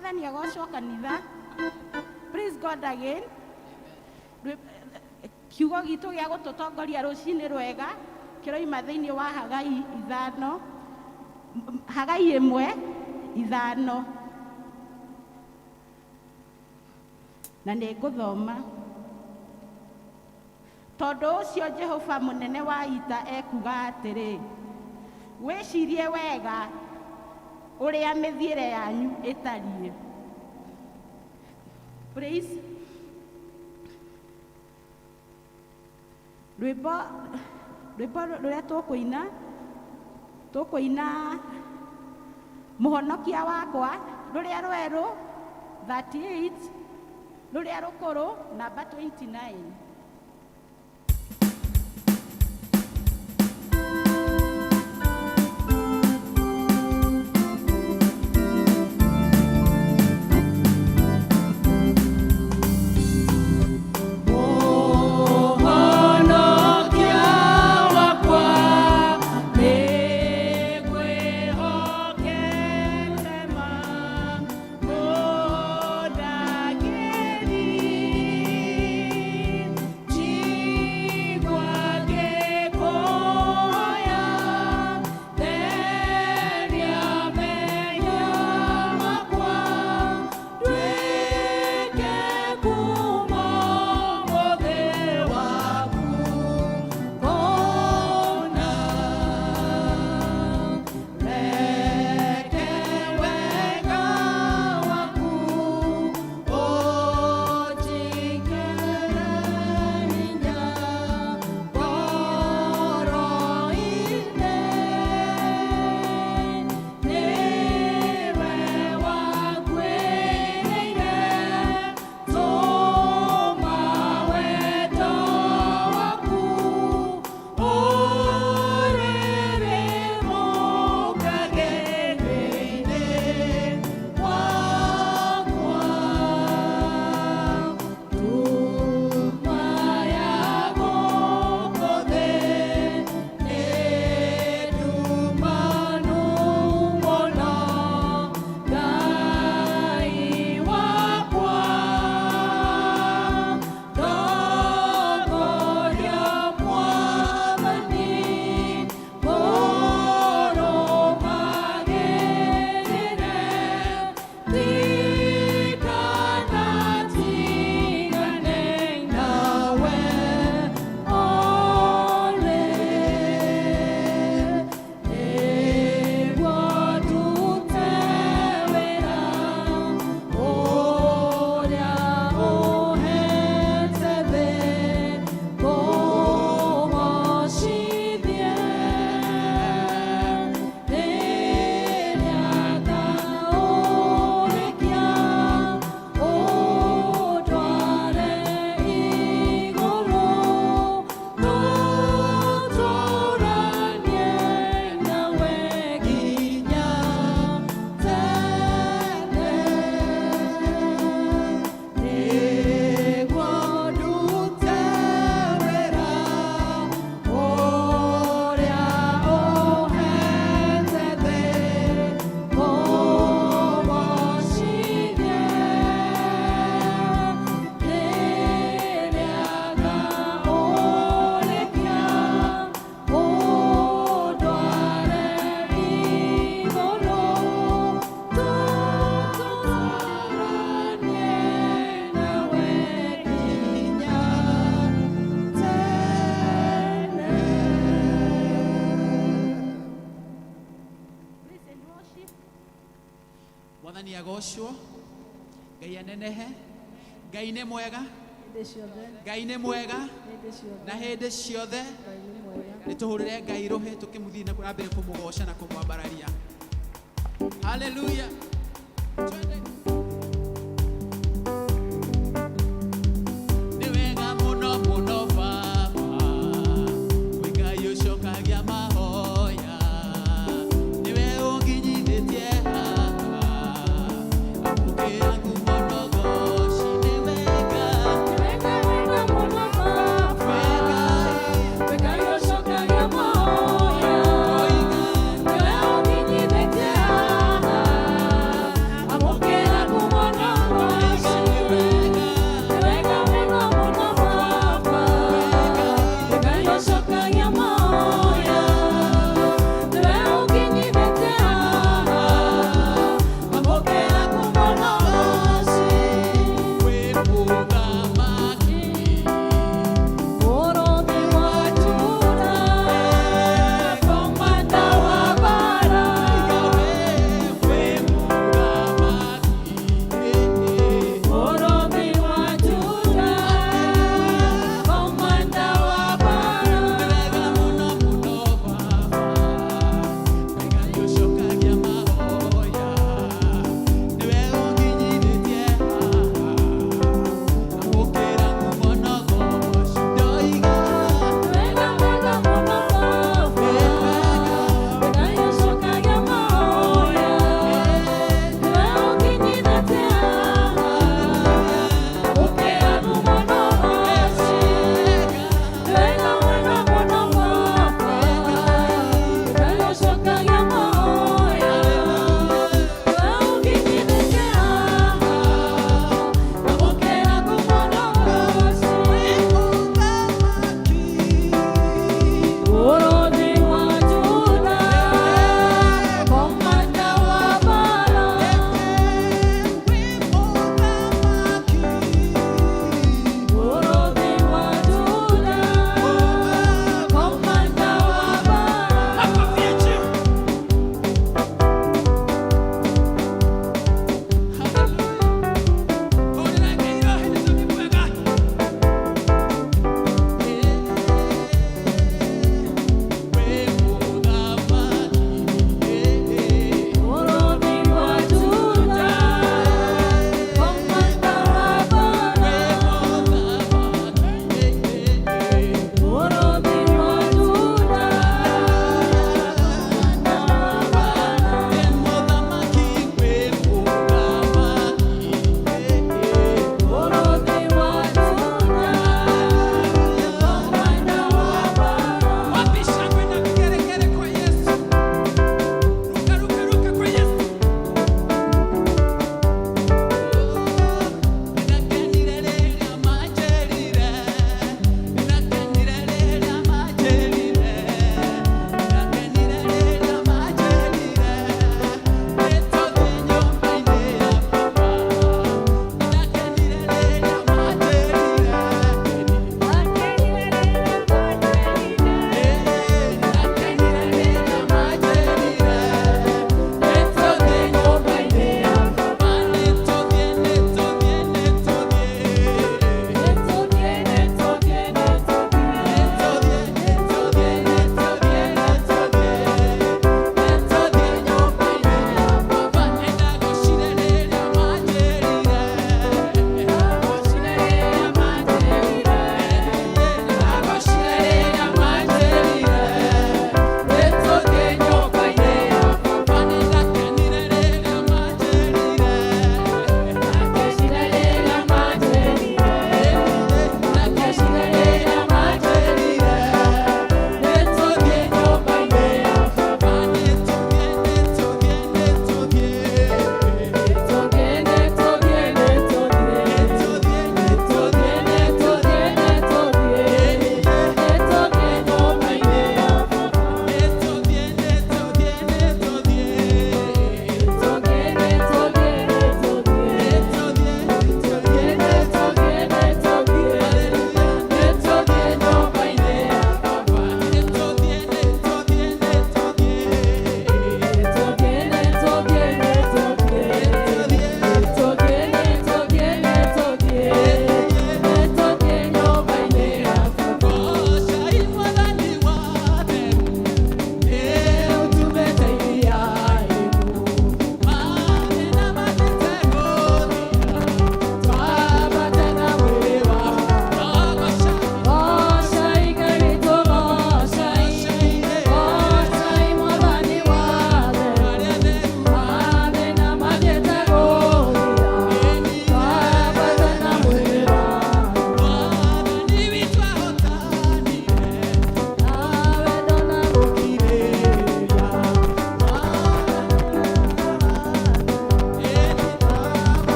Mwathani agocwo kanitha. Praise God again. Kiugo gitũ gĩa gũtũtongoria rũcinĩ rwega kĩroima thĩinĩ wa Hagai ithano, Hagai 1:5, na nĩ ngũthoma. Tondũ ũcio Jehova mũnene wa ita ekuga atĩrĩ, wĩcirie wega ũrĩa mĩthiĩre yanyu ĩtariĩ. Praise. Rwĩmbo rũrĩa tũkũina mũhonokia wakwa, rũrĩa rwerũ 38, rũrĩa rũkũrũ namba 29. Mũhonokia wakwa, nĩngwĩhokete ma, mũndangĩri. Njigua ngĩkũhoya, theria mehia makwa, nduĩke kuuma ũmũthĩ waku kũna. Reke wega waku ũnjĩkĩre hinya ngoro-inĩ. Nĩwe wakuĩrĩire, tũma wendo waku ũrĩrĩmũkage thĩinĩ wakwa. Nduma ya gũkũ thĩ nĩ ndumanu mũno, Ngai wakwa, ndongoria Mwathani, ngũrũmagĩrĩre, ndikanatigane nawe olĩ. Nĩguo ndute wĩra ũrĩa ũhete thĩ, ngũgocithie rĩrĩa ngaũrĩkia, ũndware igũrũ, tũtũũranie nawe nginya tene. Nĩguo ndute wĩra ũrĩa ũhete thĩ, ngũgocithie rĩrĩa ngaũrĩkia, ũndware igũrũ, tũtũũranie nawe nginya tene. Praise and worship. Mwathani agocwo, Ngai anenehe. Ngai nĩ mwega. Hĩndĩ ciothe. Ngai nĩ mwega. Hĩndĩ ciothe. Na hĩndĩ ciothe. Ngai nĩ mwega. Nĩ tũhũrĩre Ngai rũhĩ tũkĩmũthiĩ na mbere kũmũgoca na kũmwambararia. Haleluya, twende. Nĩ wega mũno mũno Baba, kwĩ Ngai ũcokagia mahoya, nĩwe ũnginyithĩtie haha, amũkĩra ngumo na ũgoci. Nĩ wega. Wega, wega mũno Baba, wega. Ngai ũcokagia mahoya, oiga. Nĩwe ũnginyithĩtie haha, amũkĩra.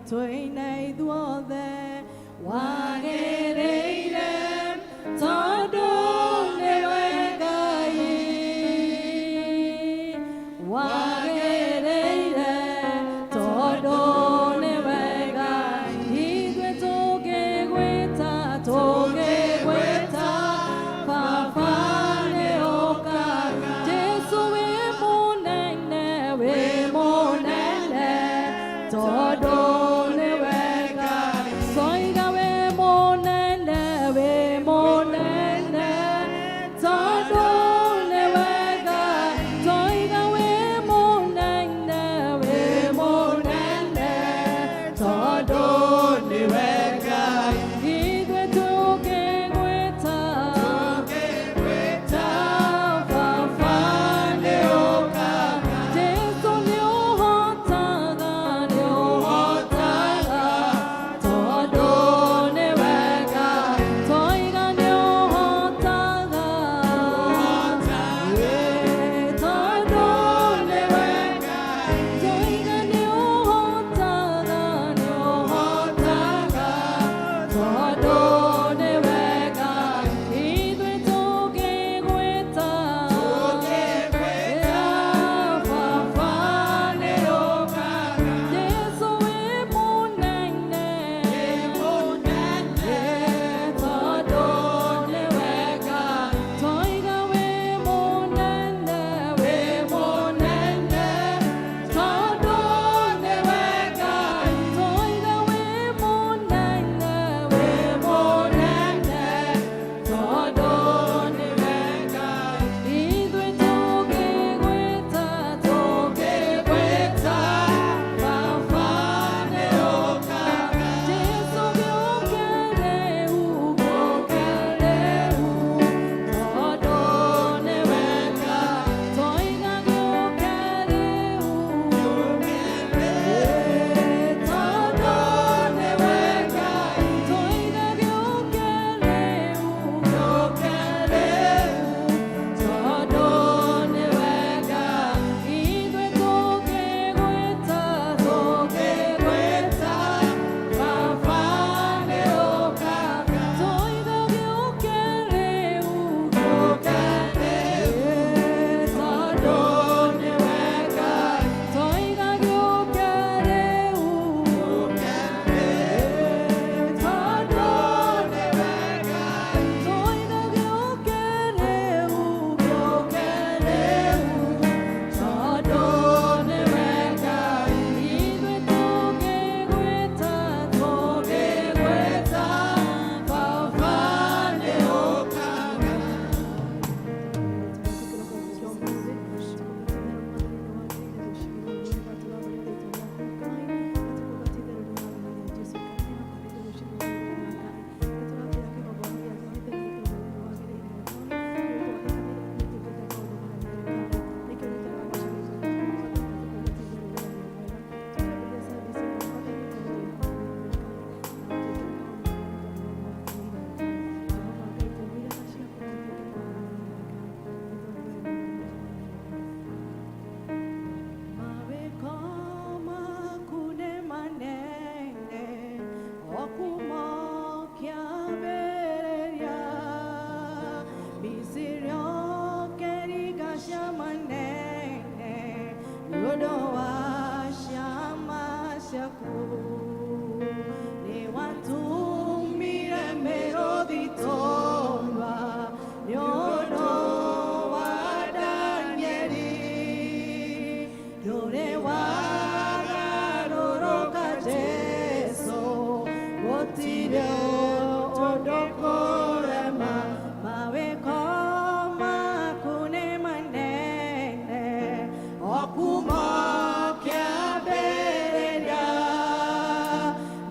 Tũine ithuothe wagĩrĩire tondũ nĩwe Ngai wagĩrĩire tondũ nĩwe Ngai ithuĩ tũngĩgwĩta tũngĩgwĩta Baba nĩũkaga Jesũ wĩ mũnene tondũ nĩwe Ngai soiga wĩ mũnene tondũ nĩwe Ngai soiga wĩ mũnene tondũ nĩwe Ngai ithuĩ tũngĩgwĩta tũngĩgwĩta Baba nĩũkaga Jesũ nĩũhotaga nĩũhotaga tondũ nĩwe Ngai toiga nĩũhotaga tondũ nĩwe Ngai toiga nĩũhotaga nĩũhotaga tondũ nĩwe Ngai ithuĩ tũngĩgwĩta tũngĩgwĩta Baba nĩũkaga Jesũ wĩ mũnene tondũ nĩwe Ngai toiga wĩ mũnene tondũ nĩwe Ngai toiga wĩ mũnene tondũ nĩwe Ngai ithuĩ tũngĩgwĩta tũngĩgwĩta Baba nĩũkaga Jesũ gĩũke rĩu gĩũke rĩu tondũ nĩwe Ngai toiga gĩũke rĩu tondũ nĩwe Ngai toiga gĩũke rĩu gĩũke rĩu tondũ nĩwe Ngai ithuĩ tũngĩgwĩta tũngĩgwĩta Baba nĩũkaga toiga gĩũke rĩu gĩũke rĩu tondũ nĩwe Ngai toiga gĩũke rĩu tondũ nĩwe Ngai toiga gĩũke rĩu gĩũke rĩu tondũ nĩwe Ngai ithuĩ tũngĩgwĩta tũngĩgwĩta Baba nĩũkaga. Mawĩko maku nĩ manene o kuma kĩambĩrĩria Misiri ũkĩringa ciama nene nĩ ũndũ wa ciama ciaku nĩ watũmire mĩrũthi tũnua nĩ ũndũ wa Danieli ndũrĩ wagarũrũka Jesũ gũtirĩ ũndũ kũrema mawĩko maku nĩ manene o kuma kĩambĩrĩria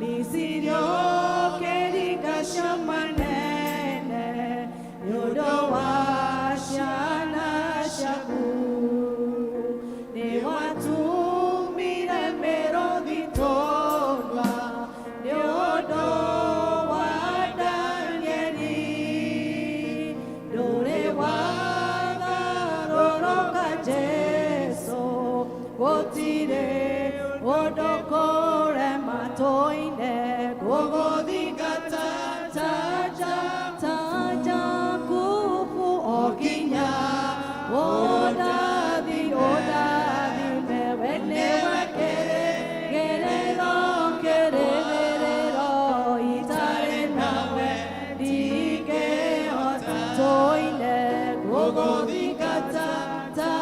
Misiri ũkĩringa ciama nene nĩ ũndũ wa ciana ciaku nĩ watũmire mĩrũthi tũnua nĩ ũndũ wa Danieli ndũrĩ wagarũrũka Jesũ gũtirĩ ũndũ kũrema. Gũgũthingata ta Jakubu o nginya ũndathi ũndathime we nĩwe kĩrĩgĩrĩro kĩrĩgĩrĩro itarĩ nawe ndingĩhota tũine gũgũthingata ta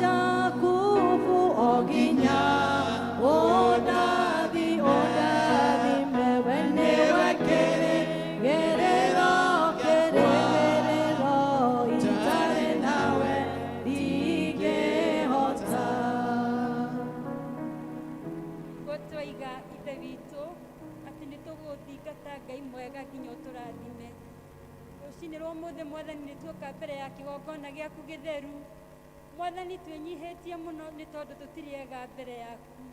Jakubu o nginya ũndathi ũndathime we nĩwe kĩrĩgĩrĩro kĩrĩgĩrĩro itarĩ nawe ndingĩhota. Gũtwaiga ithe witũ atĩ nĩ tũgũthingata Ngai mwega nginya ũtũrathime. Rũcinĩ rwa ũmũthĩ mwathani nĩ tuoka mbere ya kĩgongona gĩaku gĩtheru. Mwathani twĩnyihĩtie mũno nĩ tondũ tũtirĩ ega mbere yaku.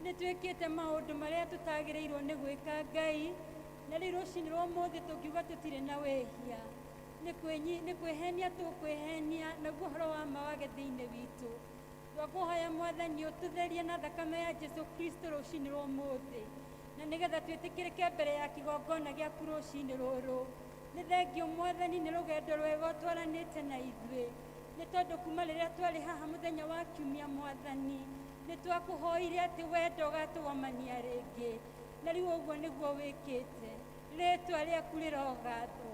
Nĩ twĩkĩte maũndũ marĩa tũtagĩrĩirwo nĩ gwĩka Ngai, na rĩu rũcinĩ rwa ũmũthĩ tũngiuga tũtirĩ na wĩhia. Nĩ kwĩhenia tũkwĩhenia naguo ũhoro wa ma wage thĩinĩ witũ. Twakũhoya mwathani ũtũtherie na thakame ya Jesu Kristo rũcinĩ rwa ũmũthĩ, na nĩgetha twĩtĩkĩrĩke mbere ya kĩgongona gĩaku rũcinĩ rũrũ. Nĩ thengio mwathani nĩ rũgendo rwega ũtwaranĩte na ithuĩ, nĩ tondũ kuma rĩrĩa twarĩ haha mũthenya wa kiumia mwathani nĩ twakũhoire atĩ wendo ũgatũgomania rĩngĩ, na rĩu ũguo nĩguo wĩkĩte. Rĩtwa rĩaku rĩrogathwo,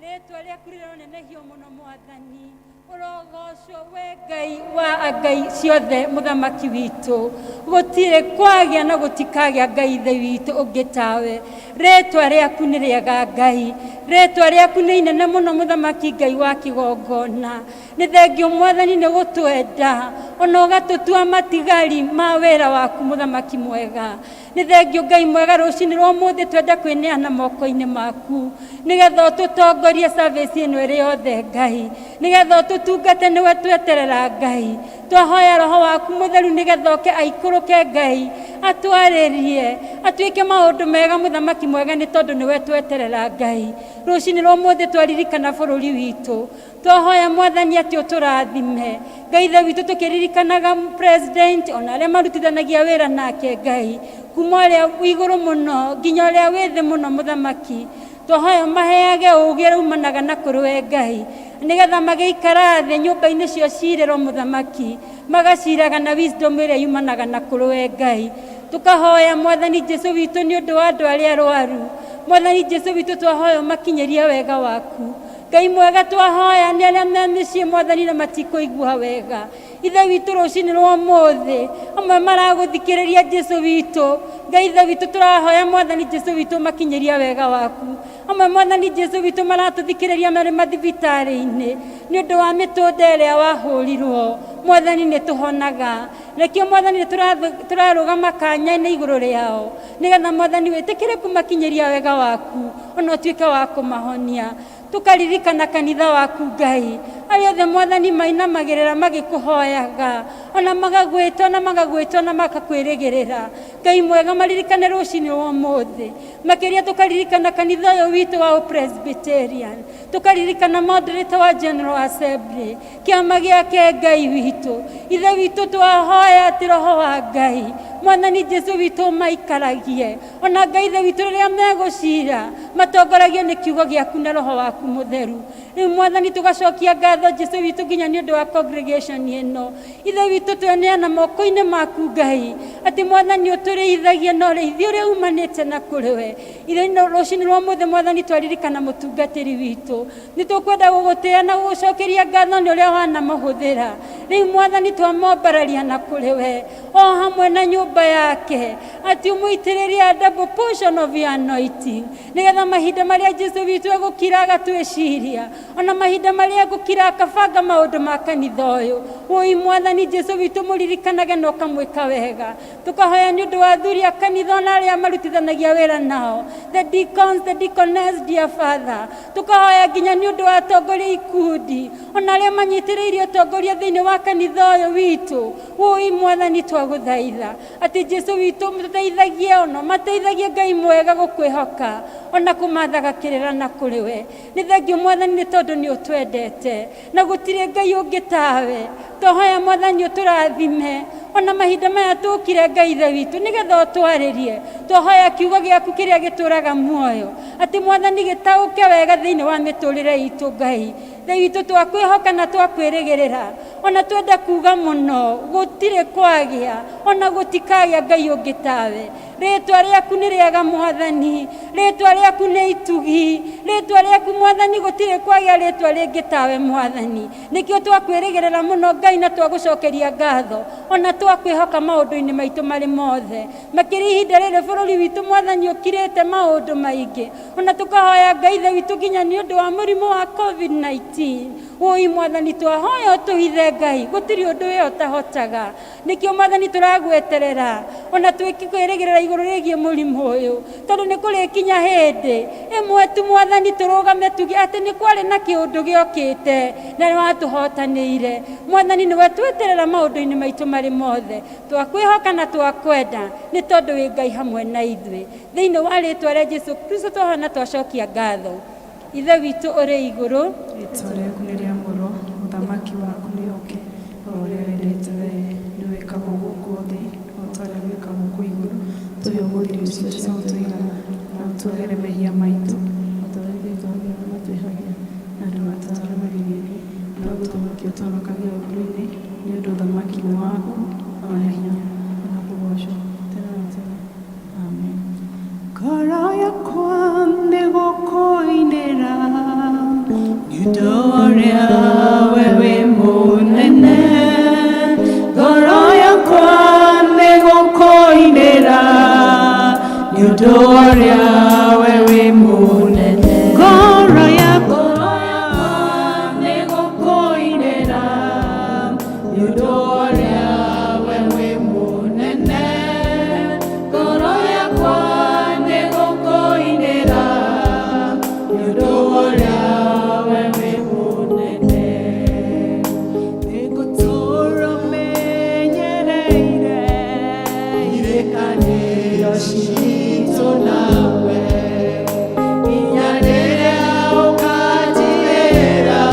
rĩtwa rĩaku rĩronenehio mũno mwathani. Ũrogocwo we Ngai wa ngai ciothe mũthamaki witũ, gũtirĩ kwagĩa na gũtikagĩa Ngai ithe witũ ũngĩ tawe. Rĩtwa rĩaku nĩ rĩega Ngai, rĩtwa rĩaku nĩ inene mũno mũthamaki Ngai wa kĩgongona. Nĩ thengio mwathani nĩ gũtwenda ona ũgatũtua matigari ma wĩra waku mũthamaki mwega. Nĩ thengio Ngai mwega rũcinĩ rwa ũmũthĩ twenda kwĩneana moko-inĩ maku nĩgetha ũtũtongorie service ĩno ĩrĩ yothe Ngai, nĩgetha ũtũtungate nĩwe tweterera Ngai. Twahoya roho waku mũtheru nĩgetha oke aikũrũke Ngai atwarĩrie atuĩke maũndũ mega mũthamaki mwega, nĩ tondũ nĩwe tweterera Ngai. Rũcinĩ rwa ũmũthĩ twaririkana bũrũri witũ, twahoya mwathani atĩ ũtũrathime Ngai ithe witũ, tũkĩririkanaga president ona arĩa marutithanagia wĩra nake Ngai, kuma ũrĩa wĩ igũrũ mũno nginya ũrĩa wĩ thĩ mũno mũthamaki. Twahoya maheage ũũgĩ ũrĩa umanaga na kũrĩ we Ngai, nĩgetha magĩikara thĩ nyũmba-inĩ cio cirĩro mũthamaki, magaciraga na wisdom ĩrĩa yumanaga na kũrĩ we Ngai. Tũkahoya mwathani Jesu witũ nĩ ũndũ wa andũ arĩa arwaru. Mwathani Jesu witũ twahoya ũmakinyĩrie wega waku Ngai mwega. Twahoya nĩ arĩa me mĩciĩ mwathani na matikũigua wega ithe witũ, rũcinĩ rwa ũmũthĩ amwe maragũthikĩrĩria Jesu witũ. Ngai ithe witũ tũrahoya mwathani Jesu witũ ũmakinyĩrie wega waku. Amwe mwathani Jesu witũ maratũthikĩrĩria marĩ mathibitarĩ-inĩ nĩ ũndũ wa mĩtũnda ĩrĩa wahũrirwo mwathani nĩ tũhonaga. Nakĩo mwathani nĩ tũrarũgama kanya-inĩ igũrũ rĩao nĩgetha mwathani wĩtĩkĩre kũmakinyĩria wega waku ona ũtuĩke wa kũmahonia. Tũkaririkana kanitha waku Ngai, arĩa othe mwathani mainamagĩrĩra magĩkũhoyaga ona magagwĩta ona magagwĩta ona makakwĩrĩgĩrĩra Ngai mwega, maririkane rũcinĩ rwa ũmũthĩ. Makĩria tũkaririkana kanitha ũyũ witũ wa Presbyterian, tũkaririkana moderator wa General Assembly, kĩama gĩake Ngai witũ ithe witũ. Twahoya atĩ roho wa Ngai mwathani Jesu witũ maikaragie ona Ngai ithe witũ rĩrĩa megũcira matongoragio nĩ kiugo gĩaku na roho waku mũtheru. Rĩu mwathani tũgacokia ngatho Jesu witũ nginya nĩ ũndũ wa congregation ĩno ithe witũ. Tweneana moko-inĩ maku Ngai, atĩ mwathani ũtũrĩithagie na ũrĩithi ũrĩa umanĩte na kũrĩ we ithe. Rũcinĩ rwa ũmũthĩ mwathani twaririkana mũtungatĩri witũ, nĩ tũkwenda gũgũtĩĩa na gũgũcokeria ngatho nĩ ũrĩa wanamũhũthĩra. Rĩu mwathani twamombararia na kũrĩ we o hamwe na nyũmba yake, atĩ ũmũitĩrĩrie double portion of your anointing, nĩgetha mahinda marĩa Jesu witũ egũkira agatwĩciria, ona mahinda marĩa egũkira akabanga maũndũ ma kanitha ũyũ, wũi mwathani Jesu witũ mũririkanage na ũkamwĩka wega. Tũkahoya nĩ ũndũ wa athuri a kanitha ona arĩa marutithanagia wĩra nao, the deacons, the deaconess, dear Father. Tũkahoya nginya nĩ ũndũ wa atongoria ikundi ona arĩa manyitĩrĩire ũtongoria thĩinĩ wa kanitha ũyũ witũ. Wũi mwathani twagũthaitha atĩ Jesu witũ mũteithagie ona mateithagie Ngai mwega gũkwĩhoka ona kũmathaga kĩrĩra na kũrĩ we. Nĩ thengio mwathani nĩ tondũ nĩ ũtwendete na gũtirĩ Ngai ũngĩ tawe. Twahoya mwathani ũtũrathime. Ona mahinda maya tũkire Ngai ithe witũ nĩgetha ũtwarĩrie. Twahoya kiugo gĩaku kĩrĩa gĩtũraga muoyo, atĩ Mwathani gĩtaũke wega thĩinĩ wa mĩtũrĩre itũ. Ngai ithe witũ, twakwĩhoka na twakwĩrĩgĩrĩra. Ona twenda kuga mũno, gũtirĩ kwagĩa ona gũtikagĩa Ngai ũngĩ tawe. Rĩtwa rĩaku nĩ rĩega Mwathani, rĩtwa rĩaku nĩ itugi, rĩtwa rĩaku Mwathani gũtirĩ kwagĩa rĩtwa rĩngĩ tawe Mwathani. Nĩkĩo twakwĩrĩgĩrĩra mũno Ngai na twagũcokeria ngatho, ona twakwĩhoka maũndũ-inĩ maitũ marĩ mothe. Makĩria ihinda rĩrĩ bũrũri witũ Mwathani ũkirĩte maũndũ maingĩ, ona tũkahoya Ngai ithe witũ nginya nĩ ũndũ wa mũrimũ wa COVID-19. Wũi Mwathani, twahoya ũtũhithe Ngai, gũtirĩ ũndũ we ũtahotaga. Nĩkĩo Mwathani tũragweterera ona twĩkwĩrĩgĩrĩra igũrũ rĩgiĩ mũrimũ ũyũ, tondũ nĩ kũrĩkinya hĩndĩ ĩmwe tu Mwathani tũrũgame tuge atĩ nĩ kwarĩ na kĩũndũ gĩokĩte na nĩ watũhotanĩire. Mwathani, nĩwe tweterera maũndũ-inĩ maitũ marĩ mothe. Twakwĩhoka na twakwenda nĩ tondũ wĩ Ngai hamwe na ithuĩ. Thĩinĩ wa rĩtwa rĩa Jesu Kristo twahoya na twacokia ngatho. Ithe witũ ũrĩ igũrũ, rĩtwa rĩaku nĩ rĩamũrwo, ũthamaki waku nĩ ũke, o ũrĩa wendete wee nĩ wĩkagwo gũkũ thĩ o ta ũrĩa wĩkagwo kũu igũrũ. Tũhe ũmũthĩ irio citũ cia gũtũigana, na ũtuohere mehia maitũ o ta ũrĩa ithuĩ tuohagĩra arĩa matwĩhagia, na ndũgatũtware magerio-inĩ, no ũtũhonokie ũtũhonokagie ũũru-inĩ, nĩ ũndũ ũthamaki nĩ waku, ona hinya, ona kũgoocwo tene na tene. Amen. Ngoro yakwa nĩ gũkũinĩra nĩ ũndũ ũrĩa we wĩ mũnene. Ngoro yakwa nĩ gũkũinĩra nĩ ũndũ ũrĩa we wĩ mũnene. Ngoro yakwa nĩ gũkũinĩra nĩ ũndũ ũrĩa we wĩ mũnene. Ngoro yakwa nĩ gũkũinĩra nĩ ũndũ ũrĩa we wĩ mũnene. Nĩngũtũũra menyereire irĩkanĩro citũ nawe, nginya rĩrĩa ũkanjĩra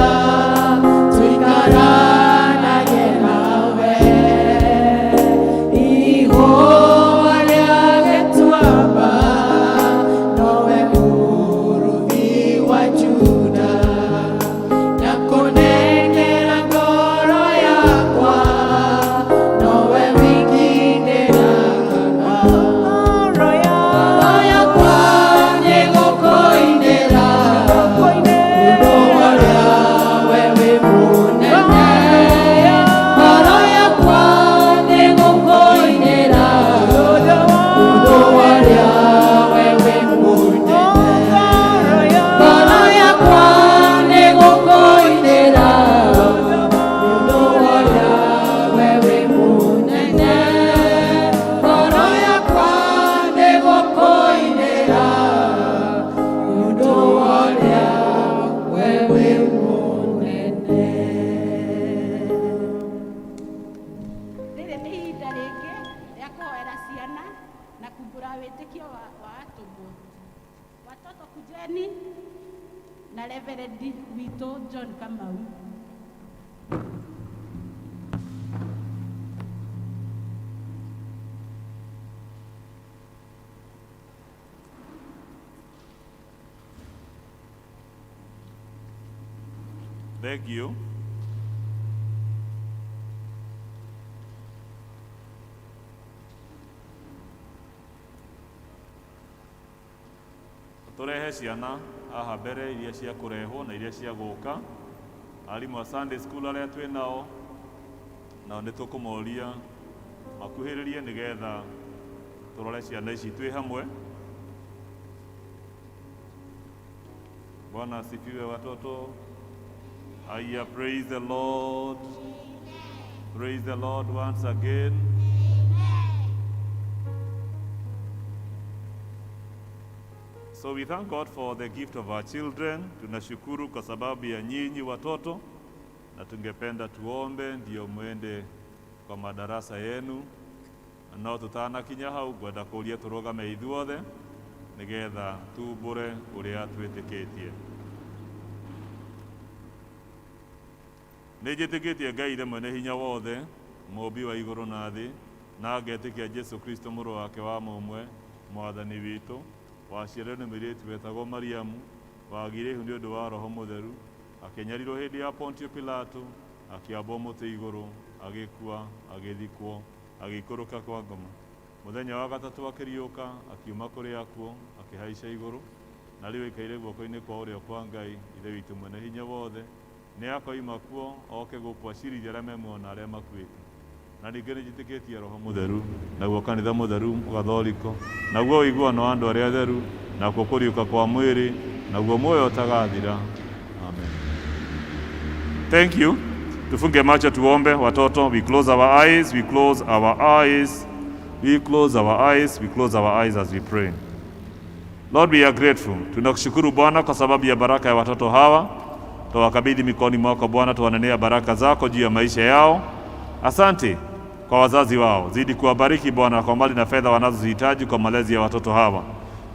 tũikaranagie nawe. Igũa rĩa gĩtuamba nowe mũrũthi wa Juda, ndakũnengera ngoro yakwa, nowe wiki ndĩraga. Ngoro yakwa nĩgũkũinĩra nĩ ũndũ ũrĩa we wĩ mũnene. Ngoro yakwa nĩgũkũinĩra nĩ ũndũ ũrĩa we wĩ mũnene. Ngoro yakwa nĩgũkũinĩra nĩ ũndũ ũrĩa we wĩ mũnene. Ngoro yakwa nĩgũkũinĩra nĩ ũndũ ũrĩa we wĩ mũnene. Rĩrĩ nĩ ihinda rĩngĩ rĩa kũhoera ciana na kumbũra wĩtĩkio wa atũmwo. Watoto, kujeni na Reverend witũ John Kamau. Thank you. Tũrehe ciana haha mbere, iria cia kũrehwo na iria cia gũka. Arimũ a Sunday school arĩa twĩ nao, nao nĩ tũkũmoria makuhĩrĩrie nĩgetha tũrore ciana ici twĩ hamwe. Bwana asifiwe, watoto. Aya, praise the Lord. Praise the Lord once again. So we thank God for the gift of our children. Tunashukuru kwa sababu ya nyinyi watoto, na tungependa tuombe ndio mwende kwa madarasa yenu. No tutanakinya hau, ngwenda kũria tũrũgame ithuothe nĩgetha tumbũre ũrĩa twĩtĩkĩtie. Nĩ njĩtĩkĩtie Ngai Ithe mwene hinya wothe, Mũũmbi wa igũrũ na thĩ, na ngetĩkia Jesu Kristo mũrũ wake wa mũmwe, Mwathani witũ, waciarirwo nĩ mũirĩtu wetagwo Mariamu, wagĩire ihu nĩ ũndũ wa Roho Mũtheru, akĩnyarirwo hĩndĩ ya Pontio Pilato, akĩambwo mũtĩ igũrũ, agĩkua, agĩthikwo, agĩikũrũka kwa ngoma. Mũthenya wa gatatũ akĩriũka, akiuma kũrĩ akuũ, akĩhaica igũrũ, na rĩu aikaire guoko-inĩ kwa ũrĩo kwa Ngai, Ithe witũ mwene hinya wothe, nĩ akoima kuo oke gũkũ acirithie arĩa me muoyo na arĩa makuĩte. Na ningĩ nĩ njĩtĩkĩtie Roho Mũtheru, naguo kanitha mũtheru Mũgatholiko, naguo ũiguano wa andũ arĩa atheru, nakuo kũriũka kwa mwĩrĩ, naguo muoyo ũtagathira. Amen. Thank you. Tufunge macho tuombe watoto. We close our eyes, we close our eyes, we close our eyes, we close our eyes as we pray. Lord, we are grateful. Tunakushukuru Bwana kwa sababu ya baraka ya watoto hawa. Tuwakabidhi mikononi mwako Bwana, tuwanenea baraka zako juu ya maisha yao. Asante kwa wazazi wao, zidi kuwabariki Bwana kwa mali na fedha wanazozihitaji kwa malezi ya watoto hawa.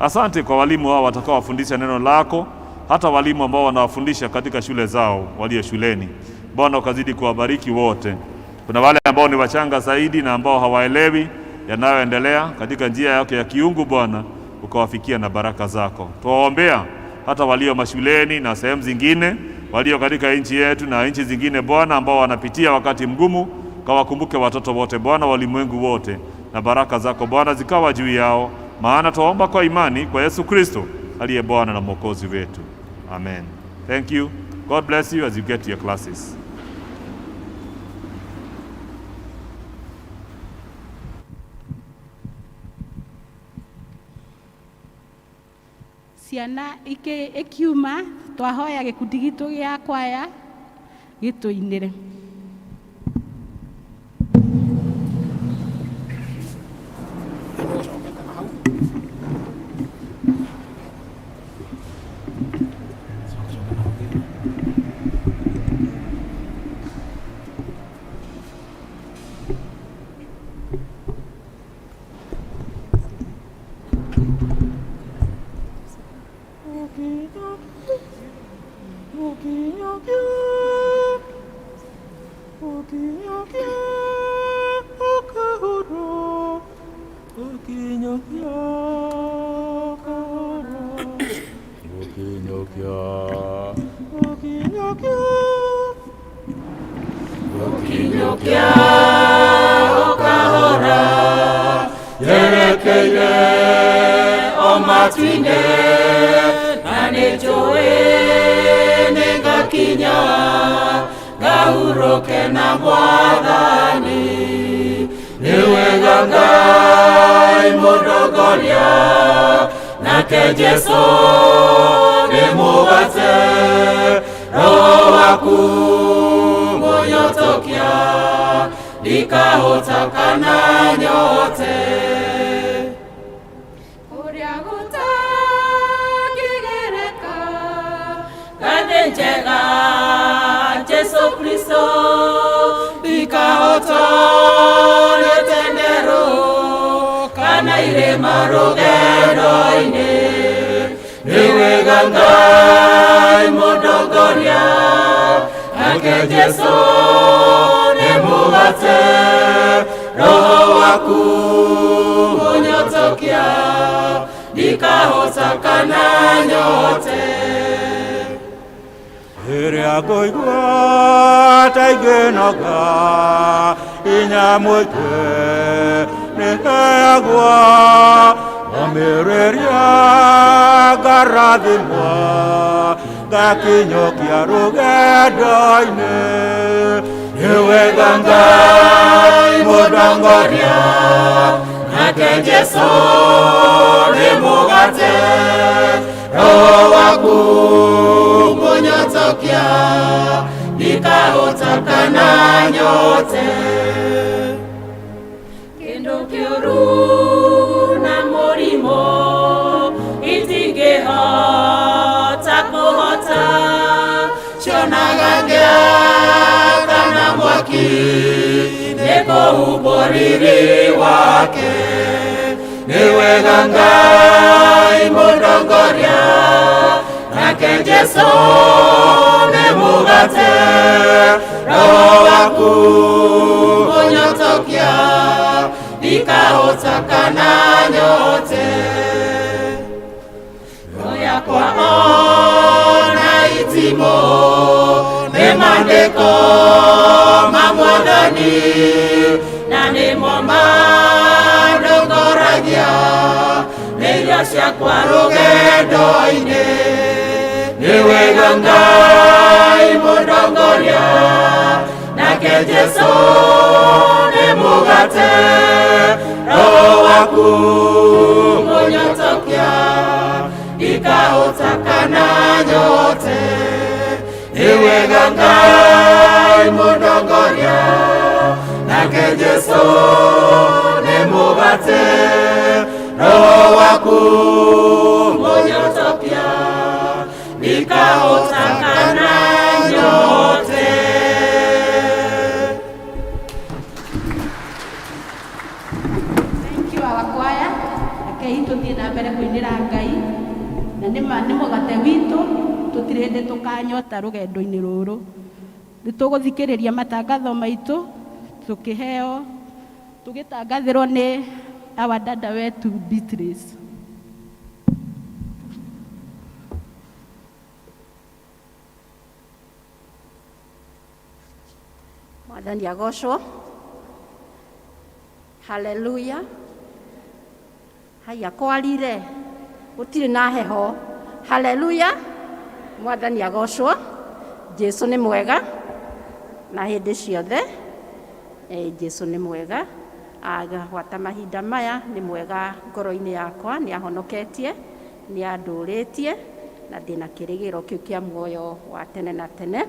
Asante kwa walimu wao watakaowafundisha neno lako, hata walimu ambao wanawafundisha katika shule zao walio shuleni. Bwana ukazidi kuwabariki wote. Kuna wale ambao ni wachanga zaidi na ambao hawaelewi yanayoendelea katika njia yako ya kiungu, Bwana ukawafikia na baraka zako. Tuwaombea hata walio mashuleni na sehemu zingine, walio katika nchi yetu na nchi zingine, Bwana, ambao wanapitia wakati mgumu, kawakumbuke watoto wote Bwana, walimwengu wote, na baraka zako Bwana zikawa juu yao, maana twaomba kwa imani kwa Yesu Kristo aliye Bwana na Mwokozi wetu. Amen. Thank you. God bless you as you get to your classes. Ciana ikiuma twahoya gĩkundi gitũ gĩa kwaya gĩtũinĩre. Njerekeire o matu-inĩ na nĩnjũĩ nĩngakinya ngahurũke na Mwathani. Nĩ wega Ngai mũndongoria, nake Jesũ nĩ mũgate, Roho waku mũnyotokia, ndikahũta kana nyote. Ũrĩa gũtangĩgereka Ngathĩ njega Jesu Kristo, ndikahotwo nĩ tenderũ kana irĩma rũgendo-inĩ. Nĩ wega Ngai mũndongoria, nake Jesu nĩ mũgate, Roho waku mũnyotokia, ndikahũta kana nyote. Rĩrĩa ngũigua ta ingĩnoga, hinya mũingĩ nĩheagwo, omĩrĩria ngarathimwo, ngakinyũkia rũgendo-inĩ. Nĩ wega Ngai mũndongoria, nake Jesu nĩ mũgate, Roho waku mũnyotokia, ndikahũta kana nyote. Kĩndũ kĩũru na mũrimũ itingĩhota kũhota. Cionaga ngĩaka na mwaki, nĩkũhumbwo riri wake. Nĩ wega Ngai mũndongoria, nake Nake Jesu nĩ mũgate, roho waku mũnyotokia, ndikahota kana nyote. Roho yakwa ona itimũ nĩ maandĩko ma Mwathani, na nĩmo mandongoragia, nĩ irio ciakwa rũgendo-inĩ. Nĩ wega Ngai mũndongoria, nake Jesu nĩ mũgate, roho waku mũnyotokia, ndikahota kana nyote. Nĩ wega Ngai mũndongoria, nake Jesu nĩ mũgate, roho waku mũnyotokia, ndikahota kana nyote. Thank you our choir. Rekei tũthiĩ na mbere kũinĩra Ngai na nĩ ma nĩ mũgate witũ, tũtirĩ hĩndĩ tũkanyota rũgendo-inĩ rũrũ. Nĩ tũgũthikĩrĩria matangatho maitũ tũkĩheo tũgĩtangathĩrwo nĩ our dada wetu Beatrice. Mwathani agocwo. Haleluya. Haya, kwarire gũtirĩ na heho. Haleluya. Mwathani agocwo. Jesu nĩ mwega na hĩndĩ ciothe. Jesu nĩ mwega. Gwata mahinda maya nĩ mwega ngoro-inĩ yakwa, nĩ ahonoketie, nĩ andũrĩtie na ndĩna kĩrĩgĩro kĩu kĩa muoyo wa tene na tene.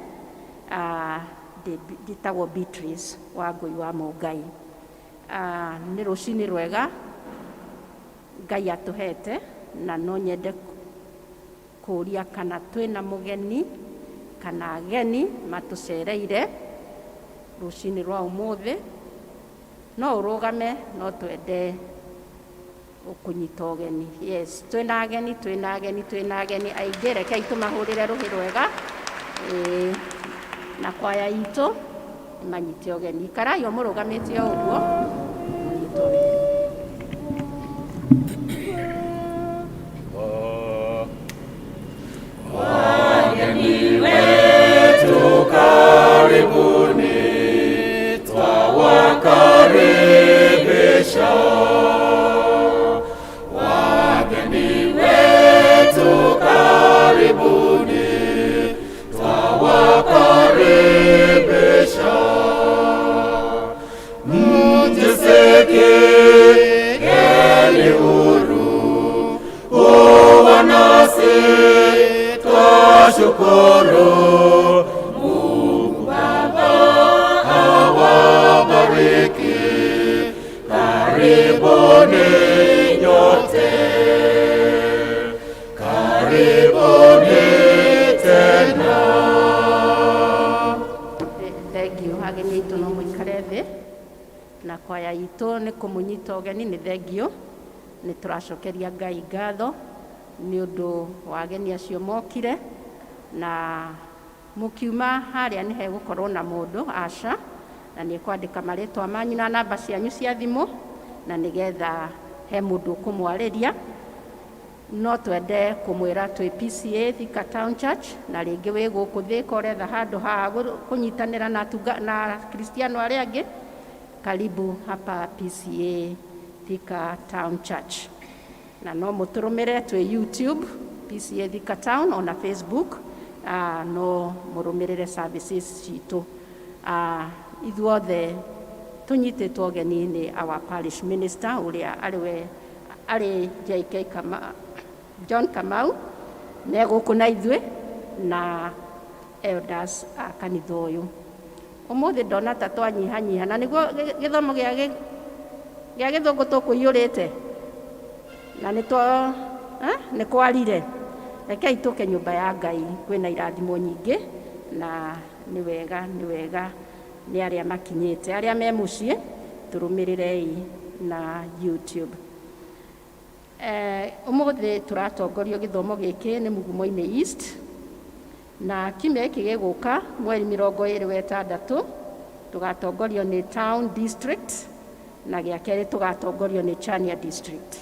Njĩtagwo Beatrice wa Ngũi wa Mũngai. Nĩ rũcinĩ rwega Ngai atũhete, na no nyende kũria kana twĩna mũgeni kana ageni matũcereire rũcinĩ rwa ũmũthĩ. No ũrũgame, no twende kũnyita ũgeni. Yes, twĩna ageni, twĩna ageni, twĩna ageni aingĩ. Rekei tũmahũrĩre rũhĩ rwega. Ĩĩ, na kwaya itũ manyite ũgeni. Ikarai o mũrũgamĩte o ũguo, mũnyite ũgeni. Wageni wetu karibuni, twawakaribisha. Wageni wetu karibuni, twawakaribisha. Mjisikieni huru kuwa nasi, twashukuru. Mungu Baba awabariki, karibuni nyote, karibuni tena. Thengiũ ageni aitũ, no mũikare thĩ. Na kwaya itũ nĩ kũmũnyita ũgeni, nĩ thengiũ. Nĩ tũracokeria Ngai ngatho nĩ ũndũ wa ageni acio mokire, na mũkiuma harĩa nĩ hegũkorwo na mũndũ aca na nĩ ekwandĩka marĩtwa manyu na namba cianyu cia thimũ, na nĩgetha he mũndũ ũkũmwarĩria. No twende kũmwĩra twĩ PCA Thika Town Church, na rĩngĩ wĩ gũkũ Thika ũretha handũ ha kũnyitanĩra na, na Kristiano arĩa angĩ, karibu hapa PCA Thika Town Church. Na no mũtũrũmĩre twĩ YouTube PCA Thika Town, ona Facebook, no mũrũmĩrĩre services citũ. Ithuothe tũnyitĩtwo ũgeni nĩ our parish minister ũrĩa arĩwe arĩ JK Kama, John Kamau, me gũkũ na ithuĩ na elders a kanitha ũyũ. Ũmũthĩ ndona ta twanyihanyiha na nĩguo gĩthomo gĩa gĩthũngũ tũkũiyũrĩte na nĩ nĩ kwarire. Rekei tũke nyũmba ya Ngai, kwĩna irathimo nyingĩ, na nĩ wega, nĩ wega nĩ arĩa makinyĩte. Arĩa me mũciĩ tũrũmĩrĩrei na YouTube. Ũmũthĩ tũratongorio gĩthomo gĩkĩ nĩ Mugumo-inĩ East. Na kiumia gĩkĩ gĩgũka mweri 26 tũgatongorio nĩ Town District, na gĩa kerĩ tũgatongorio nĩ Chania District.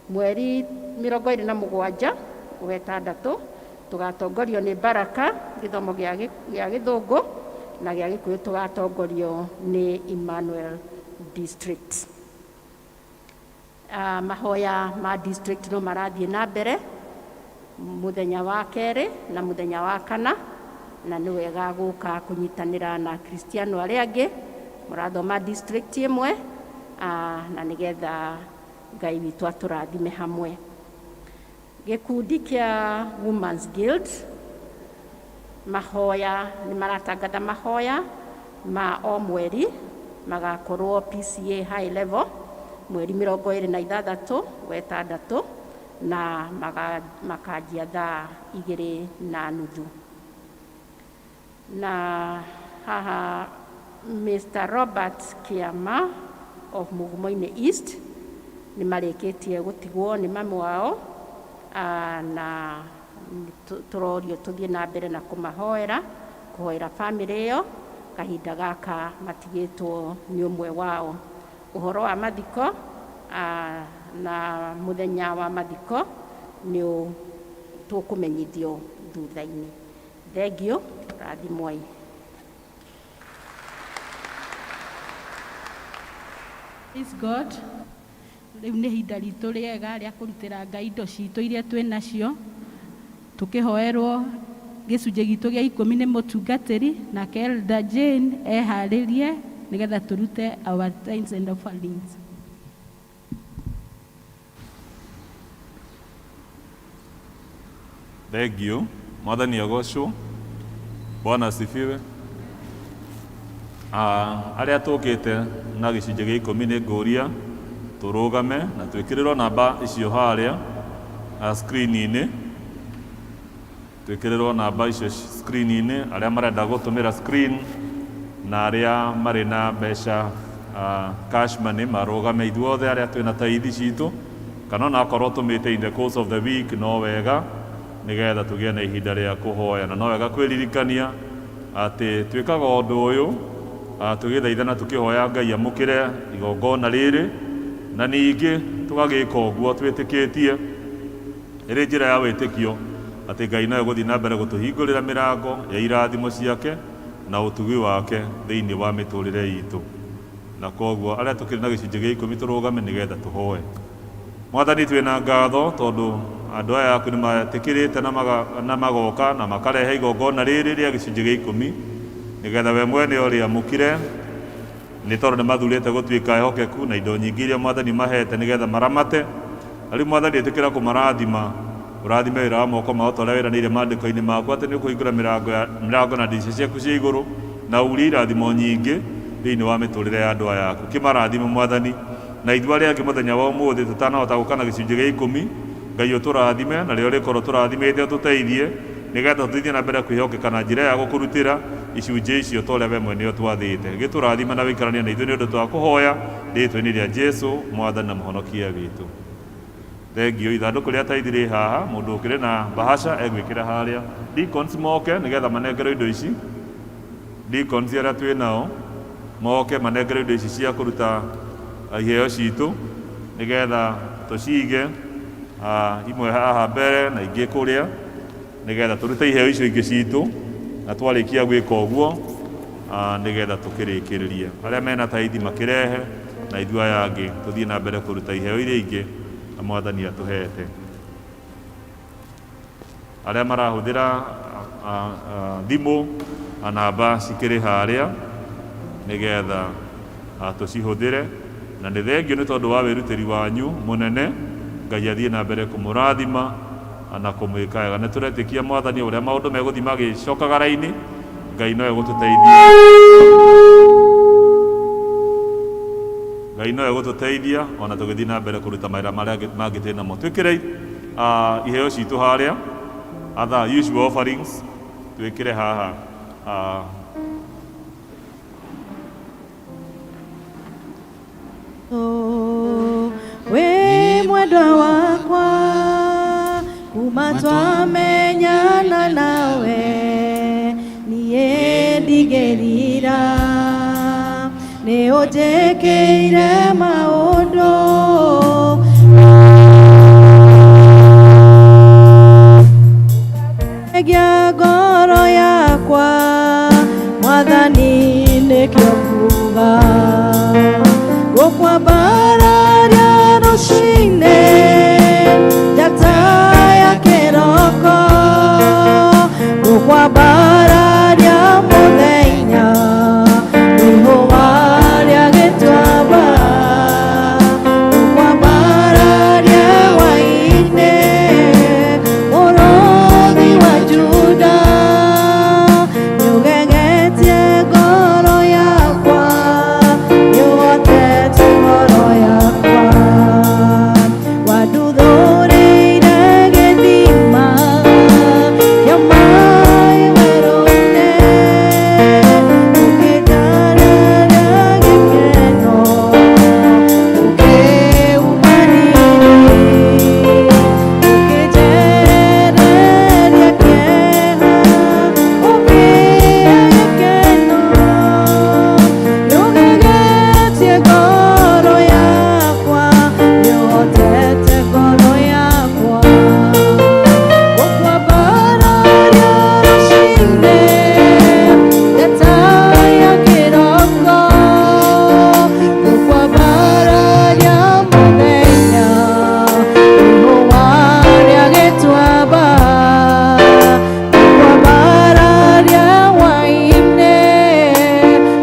Mweri 27 wa 6 tũgatongorio nĩ Baraka, gĩthomo gĩa Gĩthũngũ, na gĩa Gĩkũyũ tũgatongorio nĩ Emmanuel District. Mahoya ma district no marathiĩ na mbere mũthenya wa kerĩ na mũthenya wa kana, na nĩ wega gũka kũnyitanĩra na Kristiano arĩa angĩ mũrathoma district ĩmwe, na nĩgetha Ngai witũ atũrathime hamwe. Gĩkundi kĩa Women's Guild, mahoya nĩ maratangatha mahoya ma o mweri magakorwo PCA high level mweri 26 wa 6, na makanjia thaa 2:30. Na haha Mr. Robert Kiama of Mugumoini East nĩ marĩkĩtie gũtigwo nĩ mamu wao, na tũrorio tũthiĩ na mbere na kũmahoera, kũhoera bamĩrĩ ĩyo kahinda gaka matigĩtwo nĩ ũmwe wao. Ũhoro wa mathiko na mũthenya wa mathiko nĩ tũkũmenyithio thutha-inĩ. Thengio, rathimwai. Praise God. Rĩu nĩ ihinda ritũ rĩega rĩa kũrutĩra Ngai indo citũ iria twĩ nacio, tũkĩhoerwo gĩcunjĩ gitũ gĩa 10 nĩ mũtungatĩri, nake Elder Jane eharĩrie nĩgetha tũrute our tithes and offerings. Thank you. Mwathani agocwo. Bwana asifiwe. Arĩa tũkĩte na gĩcunjĩ gĩa 10 nĩ ngũria tũrũgame na twĩkĩrĩrwo namba icio harĩa screen-inĩ, twĩkĩrĩrwo namba icio screen-inĩ, arĩa marenda gũtũmĩra screen na arĩa marĩ na mbeca, cash money, marũgame ithuothe arĩa twĩna taithi citũ, kana ona akorwo tũmĩte in the course of the week no wega, nĩgetha tũgĩe na ihinda rĩa kũhoya. Na no wega kwĩririkania atĩ twĩkaga ũndũ ũyũ tũgĩthaithana, tũkĩhoya Ngai amũkĩre igongona rĩrĩ, na ningĩ tũgagĩka ũguo twĩtĩkĩtie ĩrĩ njĩra ya wĩtĩkio atĩ Ngai no egũthiĩ na mbere gũtũhingũrĩra mĩrango ya irathimo ciake na ũtugi wake thĩinĩ wa mĩtũrĩre itũ. Na koguo arĩa tũkĩrĩ na gĩcunjĩ gĩa 10 tũrũgame nĩgetha tũhoe. Mwathani, twĩna ngatho tondũ andũ aya aku nĩ metĩkĩrĩte na magoka na makarehe igongona rĩrĩ rĩa gĩcunjĩ gĩa 10 nĩgetha we mwene ũrĩamũkire, nĩ tondũ nĩ mathurĩte gũtuĩka ehokeku na indo nyingĩ iria Mwathani mahete nĩgetha maramate. Na rĩu Mwathani, ĩtĩkĩra kũmarathima, ũrathime wĩra wa moko mao ta ũrĩa wĩranĩire maandĩko-inĩ maku atĩ nĩ ũkũhingũra mĩrango na ndirica ciaku cia igũrũ na urie irathimo nyingĩ thĩinĩ wa mĩtũrĩre ya andũ aya aku. Kĩmarathime Mwathani, na ithuĩ arĩa angĩ mũthenya wa ũmũthĩ tũtanahota gũka na gĩcunjĩ gĩa 10, Ngai ũtũrathime, na rĩo rĩkorwo tũrathimĩte ũtũteithie nĩgetha tũthiĩ na mbere kwĩhokeka na njĩra ya gũkũrutĩra icunjĩ icio ta ũrĩa we mwene ũtwathĩte. Gĩtũrathime na wĩikaranie na ithuĩ, nĩ ũndũ twakũhoya rĩtwa-inĩ rĩa Jesu, Mwathani na Mũhonokia witũ. Thengio. Ithandũkũ rĩa taithi rĩ haha, mũndũ ũkĩrĩ na bahasha egwĩkĩra harĩa. Deacons moke nĩgetha manengerwo indo ici. Deacons arĩa twĩ nao moke manengerwo indo ici cia kũruta iheo citũ nĩgetha tũcige, imwe haha mbere na ingĩ kũrĩa, nĩgetha tũrute iheo icio ingĩ citũ, na twarĩkia gwĩka ũguo, nĩgetha tũkĩrĩkĩrĩrie. Arĩa mena taithi makĩrehe, na ithuĩ aya angĩ tũthiĩ na mbere kũruta iheo iria ingĩ na Mwathani atũhete. Arĩa marahũthĩra thimũ, namba cikĩrĩ harĩa nĩgetha tũcihũthĩre. Na nĩ thengio nĩ tondũ wa wĩrutĩri wanyu mũnene. Ngai athiĩ na mbere kũmũrathima na kũmwĩka wega. Nĩ tũretĩkia Mwathani ũrĩa maũndũ megũthiĩ magĩcokaga raini, Ngai no egũtũteithia, Ngai no egũtũteithia ona tũgĩthiĩ na mbere kũruta mawĩra marĩa mangĩ twĩ namo. Twĩkĩre iheo citũ harĩa, other usual offerings twĩkĩre haha. Wĩ mwendwa wakwa, kuma twamenyana nawe. Ndingĩrira nĩ ũnjĩkĩire maũndũ Gĩa ngoro yakwa mwathani nĩkĩo nguga gũkwambararia rũcinĩ njata ya kĩroko gũkwambararia mũthenya ihũa rĩa gĩtuamba gũkwambararia hwaĩ-inĩ mũrũthi wa Juda nĩũgegetie ngoro yakwa nĩũhotete ngoro yakwa wanduthũrĩire gĩthima kĩa maĩ werũ-inĩ ũkĩndarĩria gĩkeno ũkĩũma riri ũkĩnjehereria kĩeha ũkĩhe gĩkeno nĩũgegetie ngoro yakwa nĩũhotete ngoro yakwa gũkwambararia rũcinĩ njata ya kĩroko gũkwambararia mũthenya ihũa rĩa gĩtuamba gũkwambararia hwaĩ-inĩ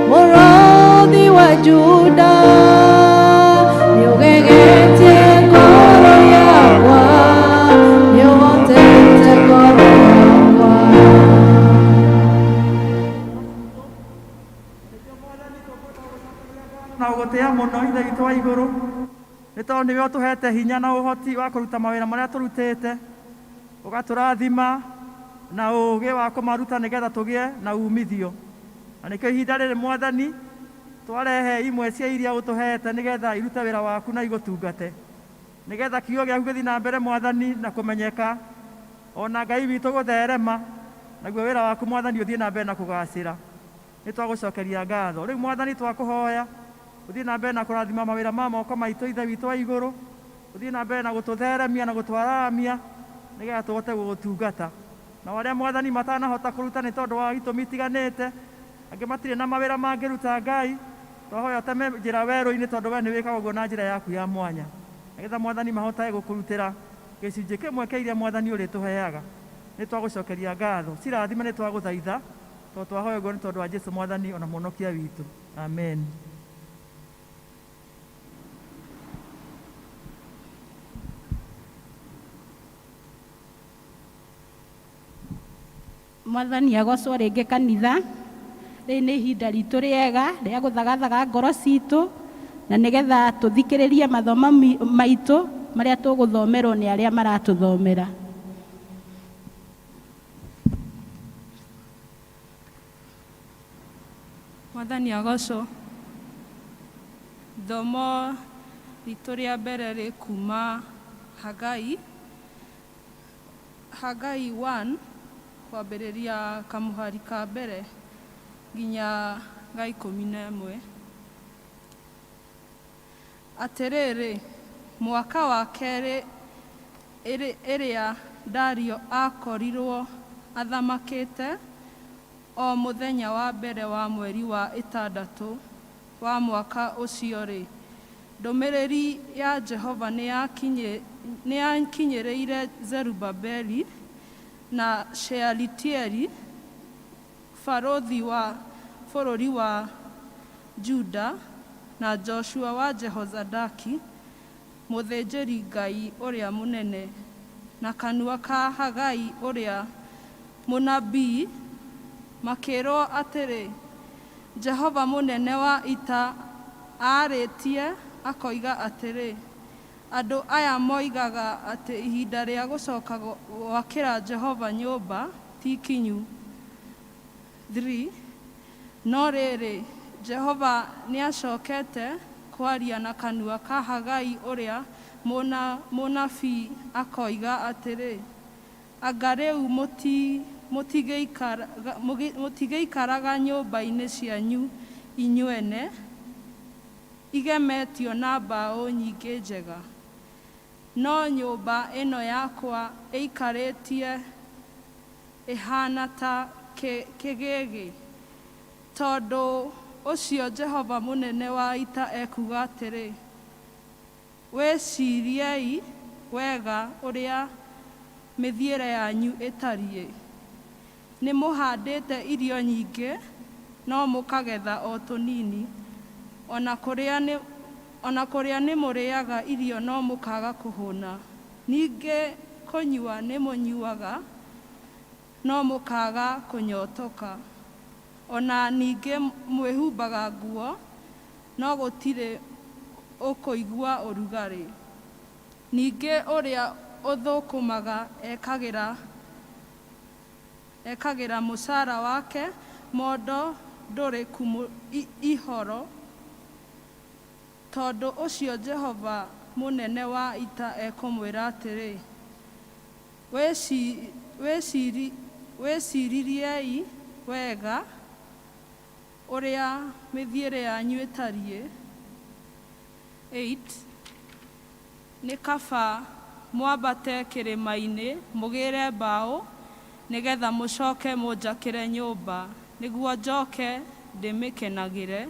mũrũthi wa Juda nĩũgegetie ngoro yakwa nĩũhotete ngoro yakwa. Na ũgũtĩa mũno ithe witũ wa igũrũ nĩ tondũ nĩwe ũtũhete hinya na ũhoti wa kũruta mawĩra marĩa tũrutĩte ũgatũrathima na ũũgĩ wa kũmaruta nĩgetha tũgĩe na umithio na nĩkĩo ihinda rĩrĩ mwathani twarehe imwe cia iria ũtũhete nĩgetha irute wĩra waku na igũtungate nĩgetha kiugo gĩaku gĩthiĩ na mbere mwathani na kũmenyeka ona Ngai witũ gũtherema naguo wĩra waku mwathani ũthiĩ na mbere na kũgacĩra nĩ twagũcokeria ngatho rĩu mwathani twakũhoya ũthiĩ na mbere na kũrathima mawĩra ma moko maitũ ithe witũ wa igũrũ ũthiĩ na mbere na gũtũtheremia na gũtwararamia nĩgetha tũhote gũgũtungata na arĩa mwathani matanahota kũruta nĩ tondũ wa itũmi itiganĩte angĩ matirĩ na mawĩra mangĩruta Ngai twahoya ũteme njĩra werũ-inĩ tondũ we nĩ wĩkaga ũguo na njĩra yaku ya mwanya nĩgetha mwathani mahotage gũkũrutĩra gĩcunjĩ kĩmwe kĩa iria mwathani ũrĩtũheaga nĩ twagũcokeria ngatho cirathime nĩ twagũthaitha tondũ twahoya ũguo nĩ tondũ wa Jesũ mwathani ona mũhonokia witũ amen. Mwathani agocwo rĩngĩ kanitha rĩrĩ nĩ ihinda ritũ rĩega rĩa gũthagathaga ngoro citũ na nĩgetha tũthikĩrĩrie mathomo maitũ marĩa tũgũthomerwo nĩ arĩa maratũthomera. Mwathani agocwo. Ithomo ritũ rĩa mbere rĩ kuma Hagai, Hagai 1 kwambĩrĩria kamũhari ka mbere nginya ga 11. Atĩrĩrĩ, mwaka wa kerĩ ĩrĩa Dario aakorirwo athamakĩte, o mũthenya wa mbere wa mweri wa ĩtandatũ wa mwaka ũcio-rĩ, ndũmĩrĩri ya Jehova nĩyakinyĩrĩire Zerubabeli na Shealitieli, barũthi wa bũrũri wa Juda, na Joshua wa Jehozadaki, mũthĩnjĩri-Ngai ũrĩa mũnene, na kanua ka Hagai ũrĩa mũnabii, makĩĩrwo atĩrĩ, Jehova mũnene wa ita aarĩtie akoiga atĩrĩ, andũ aya moigaga atĩ ihinda rĩa gũcoka gwakĩra Jehova nyũmba ti ikinyu. 3 No rĩrĩ, Jehova nĩacokete kwaria na kanua ka Hagai ũrĩa mũnabii akoiga atĩrĩ, anga rĩu Mũtigĩikaraga nyũmba-inĩ cianyu inyuene igemetio na mbaũ nyingĩ njega? No nyũmba ĩno yakwa ĩikarĩtie ĩhaana ta kĩgĩgĩ. Tondũ ũcio Jehova mũnene wa ita ekuuga atĩrĩ, Wĩciriei wega ũrĩa mĩthiĩre yanyu ĩtariĩ. Nĩmũhaandĩte irio nyingĩ, no mũkagetha o tũnini; o na kũrĩa nĩmũrĩĩaga irio no mũkaaga kũhũũna; ningĩ kũnyua nĩmũnyuuaga, no mũkaaga kũnyootoka; o na ningĩ mwĩhumbaga nguo, no gũtirĩ ũkũigua ũrugarĩ. Ningĩ ũrĩa ũthũkũmaga ekagĩra mũcaara wake mondo ndũrĩku ihoro. Tondũ ũcio Jehova mũnene wa ita ekũmwĩra atĩrĩ, Wĩciiririei wega ũrĩa mĩthiĩre yanyu ĩtariĩ. 8 Nĩ kaba mwambate kĩrĩma-inĩ mũgĩĩre mbaũ, nĩgeetha mũcooke mũnjakĩre nyũmba, nĩguo njooke ndĩmĩkenagĩre,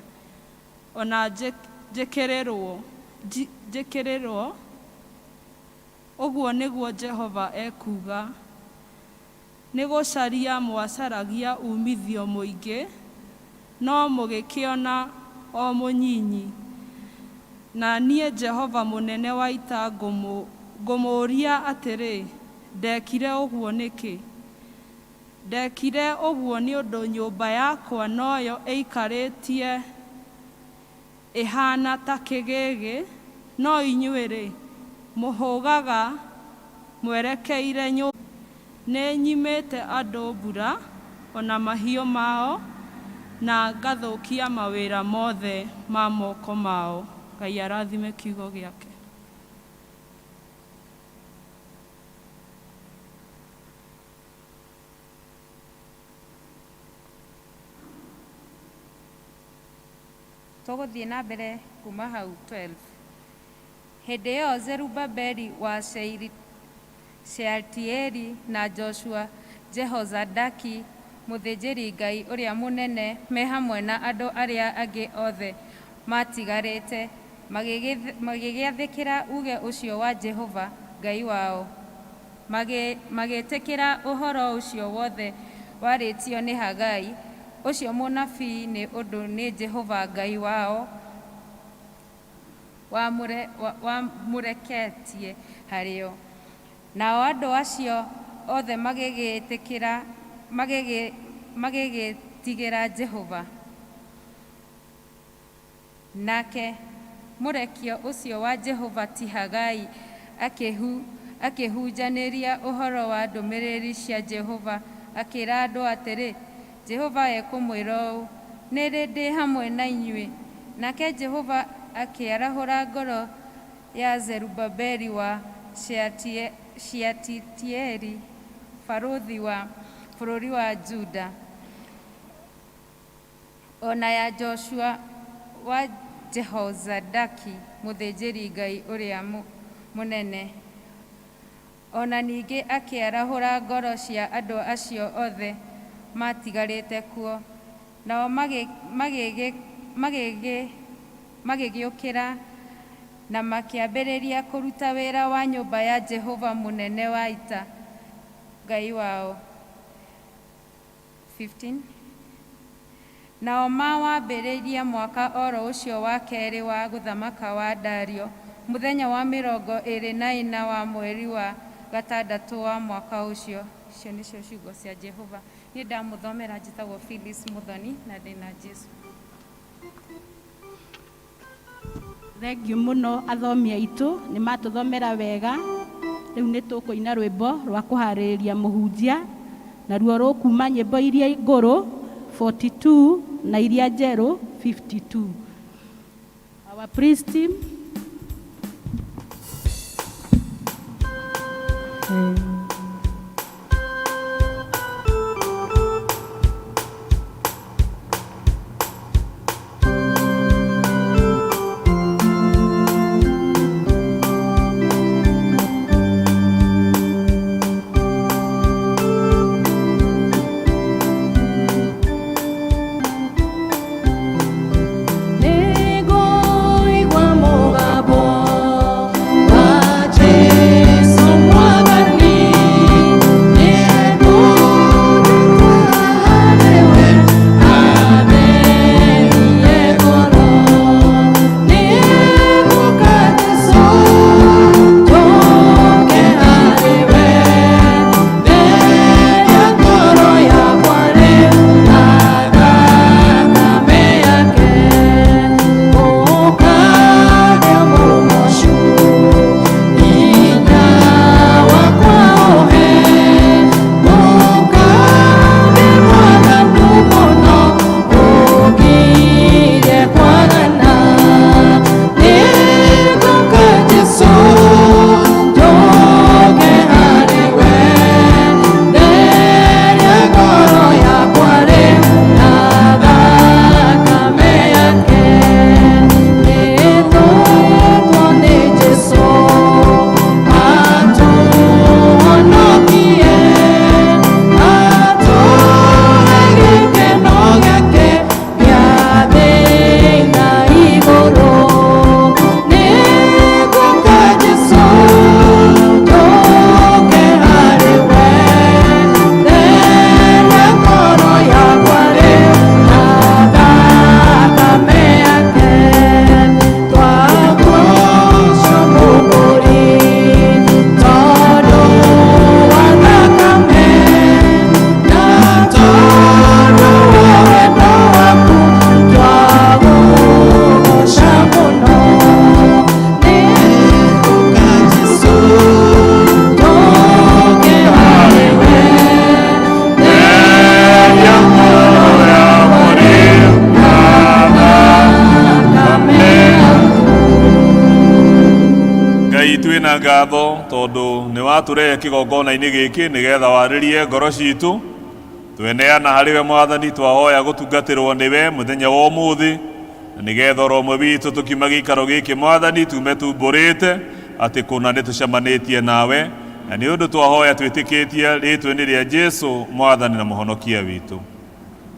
o na njĩkĩrĩrwo, ũguo nĩguo Jehova ekuuga. Nĩgũcaria mwacaragia uumithio mũingĩ, no mũgĩkĩona o mũnyinyi. Na niĩ Jehova mũnene wa ita ngũmũũria atĩrĩ, Ndeekire ũguo nĩkĩ? Ndeekire ũguo nĩ ũndũ nyũmba yakwa noyo ĩikarĩtie ĩhaana ta kĩgĩgĩ, no inyuĩ-rĩ, mũhũgaga mwerekeire nyũmba. Nĩnyimĩte andũ mbura, o na mahiũ mao, na ngathũkia mawĩra mothe ma moko mao. Ngai arathime kiugo gĩake. Tũgũthiĩ na mbere kuma hau 12. Hĩndĩ ĩyo Zerubabeli wa Shealtieli na Joshua Jehozadaki mũthĩnjĩri-Ngai ũrĩa mũnene me hamwe na andũ arĩa angĩ othe maatigarĩte magĩgĩathĩkĩra uuge ũcio wa Jehova Ngai wao, magĩĩtĩkĩra ũhoro ũcio wothe warĩtio nĩ Hagai, ũcio mũnabii, nĩ ũndũ nĩ Jehova Ngai wao wamũreketie harĩ o. Nao andũ acio othe magĩgĩĩtĩkĩra, magĩgĩĩtigĩra Jehova. Nake mũrekio ũcio wa Jehova ti Hagai akĩhunjanĩria ũhoro wa ndũmĩrĩri cia Jehova, akĩĩra andũ atĩrĩ, Jehova ekũmwĩra ũũ, Nĩ rĩ ndĩ hamwe na inyuĩ? Nake Jehova akĩarahũra ngoro ya Zerubabeli wa Shealitieli, barũthi wa bũrũri wa Juda, o na ya Joshua wa Jehozadaki, mũthĩnjĩri-Ngai ũrĩa mũnene, o na ningĩ akĩarahũra ngoro cia andũ acio othe maatigarĩte kuo, nao magĩgĩũkĩra na makĩambĩrĩria kũruta wĩra wa nyũmba ya Jehova mũnene wa ita, Ngai wao. 15 Nao mawambĩrĩirie mwaka o ro ũcio wa kerĩ wa gũthamaka wa Dario, mũthenya wa 24 wa mweri wa gatandatũ wa mwaka ũcio. Icio nĩcio ciugo cia Jehova. Niĩ ndamũthomera njĩtagwo Phyllis Muthoni na ndĩ na Jesu. Thengiũ mũno athomi aitũ nĩ matũthomera wega. Rĩu nĩ tũkũina rwĩmbo rwa kũharĩrĩria mũhunjia, naruo rũkuma nyĩmbo iria ngũrũ 42 na iria njerũ 52. Our praise team. Twĩna ngatho tondũ nĩ watũrehe kĩgongona-inĩ gĩkĩ nĩgetha warĩrie ngoro citũ. Tweneana harĩ we Mwathani, twahoya gũtungatĩrwo nĩwe mũthenya wa ũmũthĩ, na nĩgetha oro ũmwe witũ tũkiuma gĩikaro gĩkĩ Mwathani tume tumbũrĩte atĩ kũna nĩ tũcemanĩtie nawe, na nĩ ũndũ twahoya twĩtĩkĩtie rĩtwa-inĩ rĩa Jesu Mwathani na Mũhonokia witũ.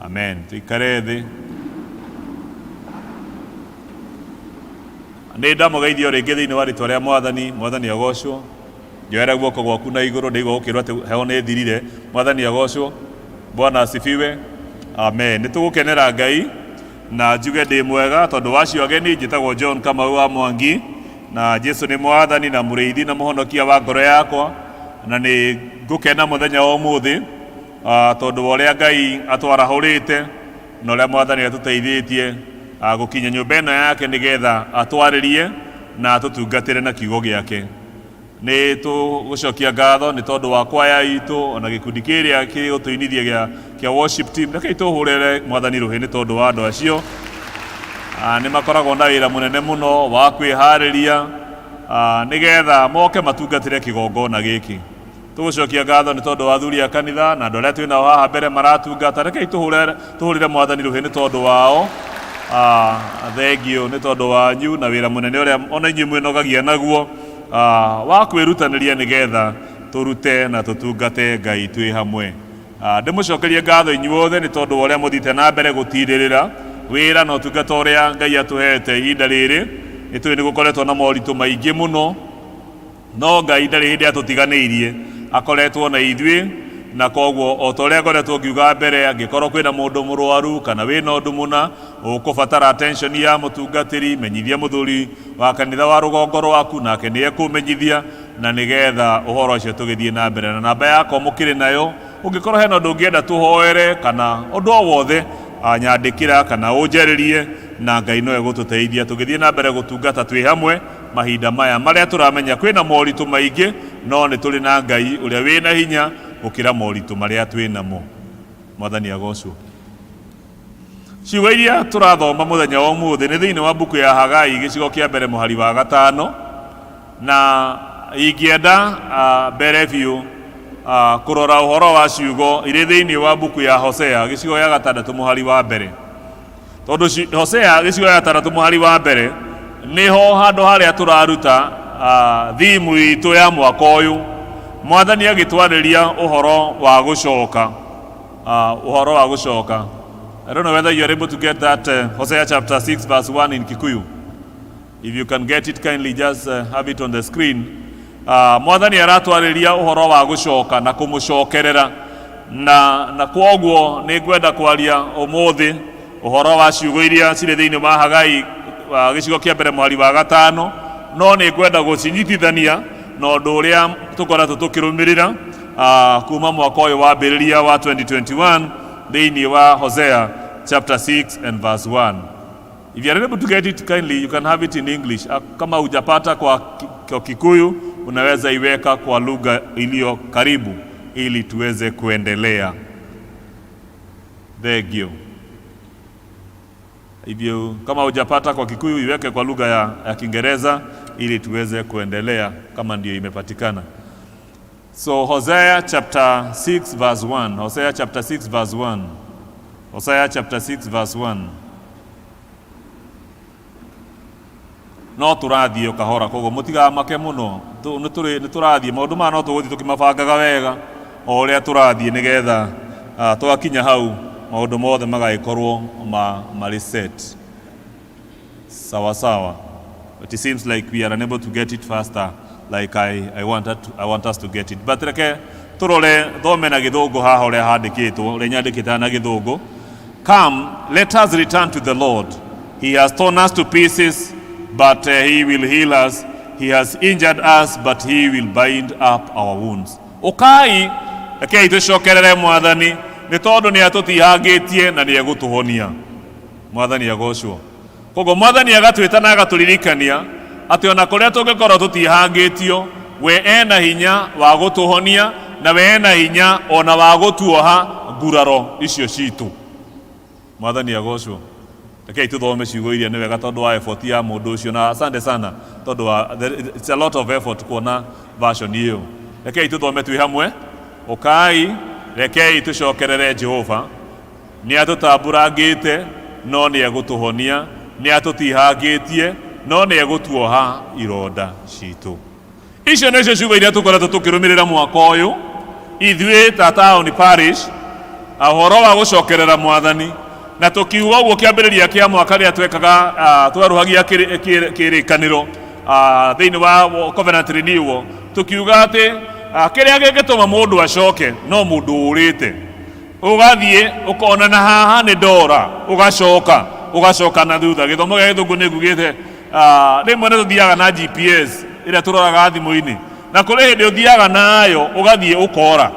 Amen. Tũikare thĩ. Nĩ ndamũgeithia o rĩngĩ thĩinĩ wa rĩtwa rĩa Mwathani. Mwathani agocwo. Njoera guoko gwaku na igũrũ, ndaigua gũkĩrwo atĩ heho nĩ ĩthirire. Mwathani agocwo. Bwana asifiwe. Amen. Nĩ tũgũkenera Ngai na njuge ndĩ mwega tondũ wacio ageni. Njĩtagwo John Kamau wa Mwangi, na Jesu nĩ Mwathani na Mũrĩithi na Mũhonokia wa ngoro yakwa, na nĩ ngũkena mũthenya wa ũmũthĩ tondũ wa ũrĩa Ngai atwarahũrĩte na ũrĩa Mwathani atũteithĩtie gũkinya nyũmba ĩno yake nĩgetha atwarĩrie na atũtungatĩre na kiugo gĩake. Nĩ tũgũcokia ngatho nĩ tondũ wa kwaya itũ ona gĩkundi kĩrĩa kĩgũtũinithia gĩa kĩa worship team. Rekei tũhũrĩre Mwathani rũhĩ nĩ tondũ wa andũ acio. Nĩ makoragwo na wĩra mũnene mũno wa kwĩharĩria nĩgetha moke matungatĩre kĩgongona gĩkĩ. Tũgũcokia ngatho nĩ tondũ wa athuri a kanitha na andũ arĩa twĩ nao haha mbere maratungata. Rekei tũhũre tũhũrĩre Mwathani rũhĩ nĩ tondũ wao. Thengiũ nĩ tondũ wanyu na wĩra mũnene ũrĩa ona inyuĩ mwĩnogagia naguo wa kwĩrutanĩria nĩgetha tũrute na tũtungate Ngai twĩ hamwe. Ndĩmũcokerie ngatho inyuothe nĩ tondũ wa ũrĩa mũthiĩte na mbere gũtirĩrĩra wĩra na ũtungata ũrĩa Ngai atũhete ihinda rĩrĩ. Nĩ tũĩ nĩ gũkoretwo na moritũ maingĩ mũno, no Ngai ndarĩ hĩndĩ atũtiganĩirie, akoretwo na ithuĩ, na koguo o ta ũrĩa ngoretwo ngiuga mbere, angĩkorwo kwĩna mũndũ mũrwaru kana wĩna ũndũ mũna ũkũbatara attention ya mũtungatĩri, menyithia mũthuri wa kanitha wa rũgongo rwaku, nake nĩ ekũmenyithia, na nĩgetha ũhoro ũcio tũgĩthiĩ na mbere. Na namba yakwa mũkĩrĩ nayo, ũngĩkorwo hena ũndũ ũngĩenda tũhoere kana ũndũ o wothe, nyandĩkĩra kana ũnjarĩrie, na Ngai no egũtũteithia tũgĩthiĩ na mbere gũtungata twĩ hamwe mahinda maya marĩa tũramenya kwĩna moritũ maingĩ, no nĩ tũrĩ na Ngai ũrĩa wĩna hinya gũkĩra moritũ marĩa twĩ namo. Mwathani agocwo. Ciugo iria tũrathoma mũthenya wa ũmũthĩ nĩ thĩinĩ wa mbuku ya Hagai gĩcigo kĩa mbere mũhari wa gatano, na ingĩenda mbere biũ kũrora ũhoro wa ciugo irĩ thĩinĩ wa mbuku ya Hosea gĩcigo gĩa gatandatũ mũhari wa mbere, tondũ Hosea gĩcigo gĩa gatandatũ mũhari wa mbere nĩho handũ harĩa tũraruta thimu itũ ya mwaka ũyũ. Mwathani agĩtwarĩria ũhoro wa gũcoka, ũhoro wa gũcoka. I don't know whether you are able to get that Hosea chapter 6 verse 1 in Kikuyu. If you can get it, kindly just have it on the screen. Mwathani aratwarĩria ũhoro wa gũcoka na kũmũcokerera, na kwoguo nĩ ngwenda kwaria ũmũthĩ ũhoro wa ciugo iria cirĩ thĩinĩ wa Hagai gĩcigo kĩa mbere mũhari wa gatano, no nĩ ngwenda gũcinyitithania na ũndũ ũrĩa tũkoretwo tũkĩrũmĩrĩra kuma mwaka ũyũ wambĩrĩria wa 2021 thĩinĩ wa Hosea chapter 6 and verse 1. If you are able to get it, kindly you can have it in English. Kama hujapata kwa Kikuyu, unaweza iweka kwa lugha iliyo karibu ili tuweze kuendelea. Thank you. If you, kama hujapata kwa Kikuyu, iweke kwa lugha ya Kiingereza ili tuweze kuendelea kama ndio imepatikana. So Hosea chapter 6 verse 1. Hosea chapter 6 verse 1. Hosea chapter 6 verse 1. No tũrathiĩ o kahora, koguo mũtigamake mũno. Nĩ tũrathiĩ maũndũ maya, no tũgũthiĩ tũkĩmabangaga wega o ũrĩa tũrathiĩ nĩgetha twakinya hau maũndũ mothe magagĩkorwo marĩ set sawa sawa. But it seems like we are unable to get it faster like I want us to get it. But reke tũrore, thome na Gĩthũngũ haha ũrĩa handĩkĩtwo, ũrĩa nyandĩkĩte haha na Gĩthũngũ. "Come, let us return to the Lord. He has torn us to pieces, but he will heal us. He has injured us, but he will bind up our wounds." Ũkai, rekei tũcokerere Mwathani, nĩ tondũ nĩ atũtihangĩtie na nĩ egũtũhonia. Mwathani agocwo. Koguo Mwathani agatwĩta na agatũririkania atĩ ona kũrĩa tũngĩkorwo tũtihangĩtio, we ena hinya wa gũtũhonia, na we ena hinya ona wa gũtuoha nguraro icio citũ. Mwathani agocwo. Rekei tũthome ciugo iria nĩ wega tondũ wa effort ya mũndũ ũcio na asante sana tondũ wa it's a lot of effort kuona version ĩyo. Rekei tũthome twĩ hamwe. Ũkai, rekei tũcokerere Jehova. Nĩ atũtamburangĩte no nĩ egũtũhonia, nĩ atũtihangĩtie no nĩ egũtuoha ironda citũ. Icio nĩcio ciugo iria tũkoretwo tũkĩrũmĩrĩra mwaka ũyũ ithuĩ ta town parish, ũhoro wa gũcokerera Mwathani, na tũkiuga ũguo kĩambĩrĩria kĩa mwaka rĩrĩa twekaga twerũhagia kĩrĩkanĩro thĩinĩ wa covenant renewal, tũkiuga atĩ kĩrĩa gĩngĩtũma mũndũ acoke no mũndũ ũrĩte, ũgathiĩ ũkona na haha nĩ ndora, ũgacoka ũgacoka na thutha. Gĩthomo gĩa gĩthũngũ nĩ ngugĩte rĩmwe nĩ tũthiaga na GPS ĩrĩa tũroraga thimũ-inĩ, na kũrĩ hĩndĩ ũthiaga nayo ũgathiĩ ũkora.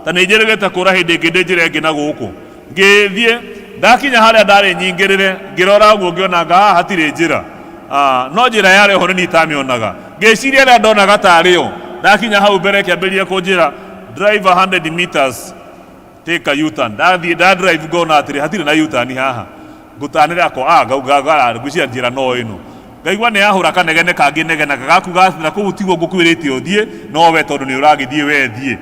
Ta nĩ njĩrĩgĩte kũra hĩndĩ ĩngĩ ndĩ njĩra ĩngĩ na gũkũ, ngĩthiĩ ndakinya harĩa ndarĩ nyingĩrĩre, ngĩrora ũguo ngĩona anga haha hatirĩ njĩra, no njĩra yarĩ ho nĩ niĩ itamĩonaga. Ngĩciria ĩrĩa ndonaga tarĩ yo, ndakinya hau mbere ĩkĩambĩrĩria kũnjĩra drive 100 meters take a U-turn. Ndathiĩ nda drive ngona atĩrĩ hatirĩ na U-turn haha, ngũtanĩra ko ngwĩciria njĩra no ĩno. Ngaigua nĩ yahũra kanegene kangĩ negenaga gakuga atĩ na kũu tiguo ngũkwĩrĩte ũthiĩ, no we tondũ nĩ ũragĩthiĩ we thiĩ.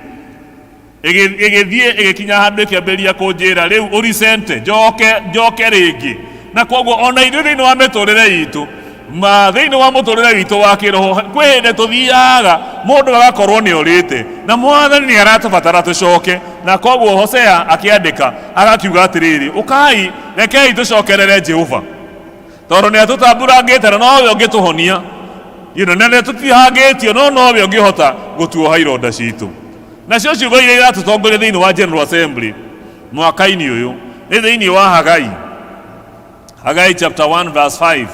Ĩgĩthiĩ ĩgĩkinya handũ ĩkĩambĩrĩria kũnjĩra rĩu ũricente njoke njoke rĩngĩ. Na koguo ona ithuĩ thĩinĩ wa mĩtũrĩre itũ, ma thĩinĩ wa mũtũrĩre witũ wa kĩroho kwĩ hĩndĩ tũthiaga mũndũ agakorwo nĩ orĩte, na Mwathani nĩ aratũbatara tũcoke. Na koguo Hosea akĩandĩka agakiuga atĩrĩrĩ, ũkai rekei tũcokerere Jehova, tondũ nĩ atũtamburangĩte na nowe ũngĩtũhonia, na nĩ atũtihangĩtio no nowe ũngĩhota gũtuoha ironda citũ. Nacio ciugo iria iratũtongoria thĩinĩ wa General Assembly mwaka-inĩ ũyũ nĩ thĩinĩ wa Hagai, Hagai chapter 1 verse 5,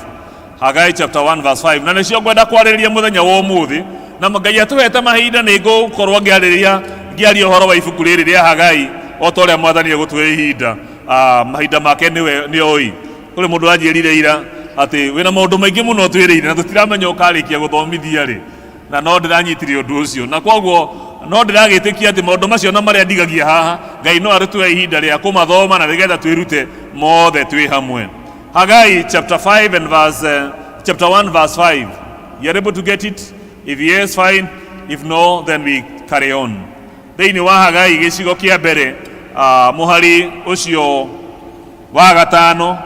Hagai chapter 1 verse 5, na nĩcio ngwenda kwarĩrĩria mũthenya wa ũmũthĩ. Na Ngai atũhete mahinda nĩ ngũkorwo ngĩarĩrĩria ngĩaria ũhoro wa ibuku rĩrĩ rĩa Hagai o ta ũrĩa Mwathani egũtũhe ihinda. Mahinda make nĩwe nĩ oĩ. Kũrĩ mũndũ wanjĩrire ira atĩ wĩna maũndũ maingĩ mũno twĩrĩire na tũtiramenya ũkarĩkia gũthomithia rĩ, na no ndĩranyitire ũndũ ũcio, na koguo no ndĩragĩtĩkia atĩ maũndũ macio na marĩa ndigagia haha Ngai no arĩtũhe ihinda rĩa kũmathoma na nĩgetha twĩrute mothe twĩ hamwe. Hagai chapter 5 and verse chapter 1 verse 5. You are able to get it? If yes, fine. If no, then we carry on. Thĩinĩ wa Hagai gĩcigo kĩa mbere, mũhari ũcio wa gatano,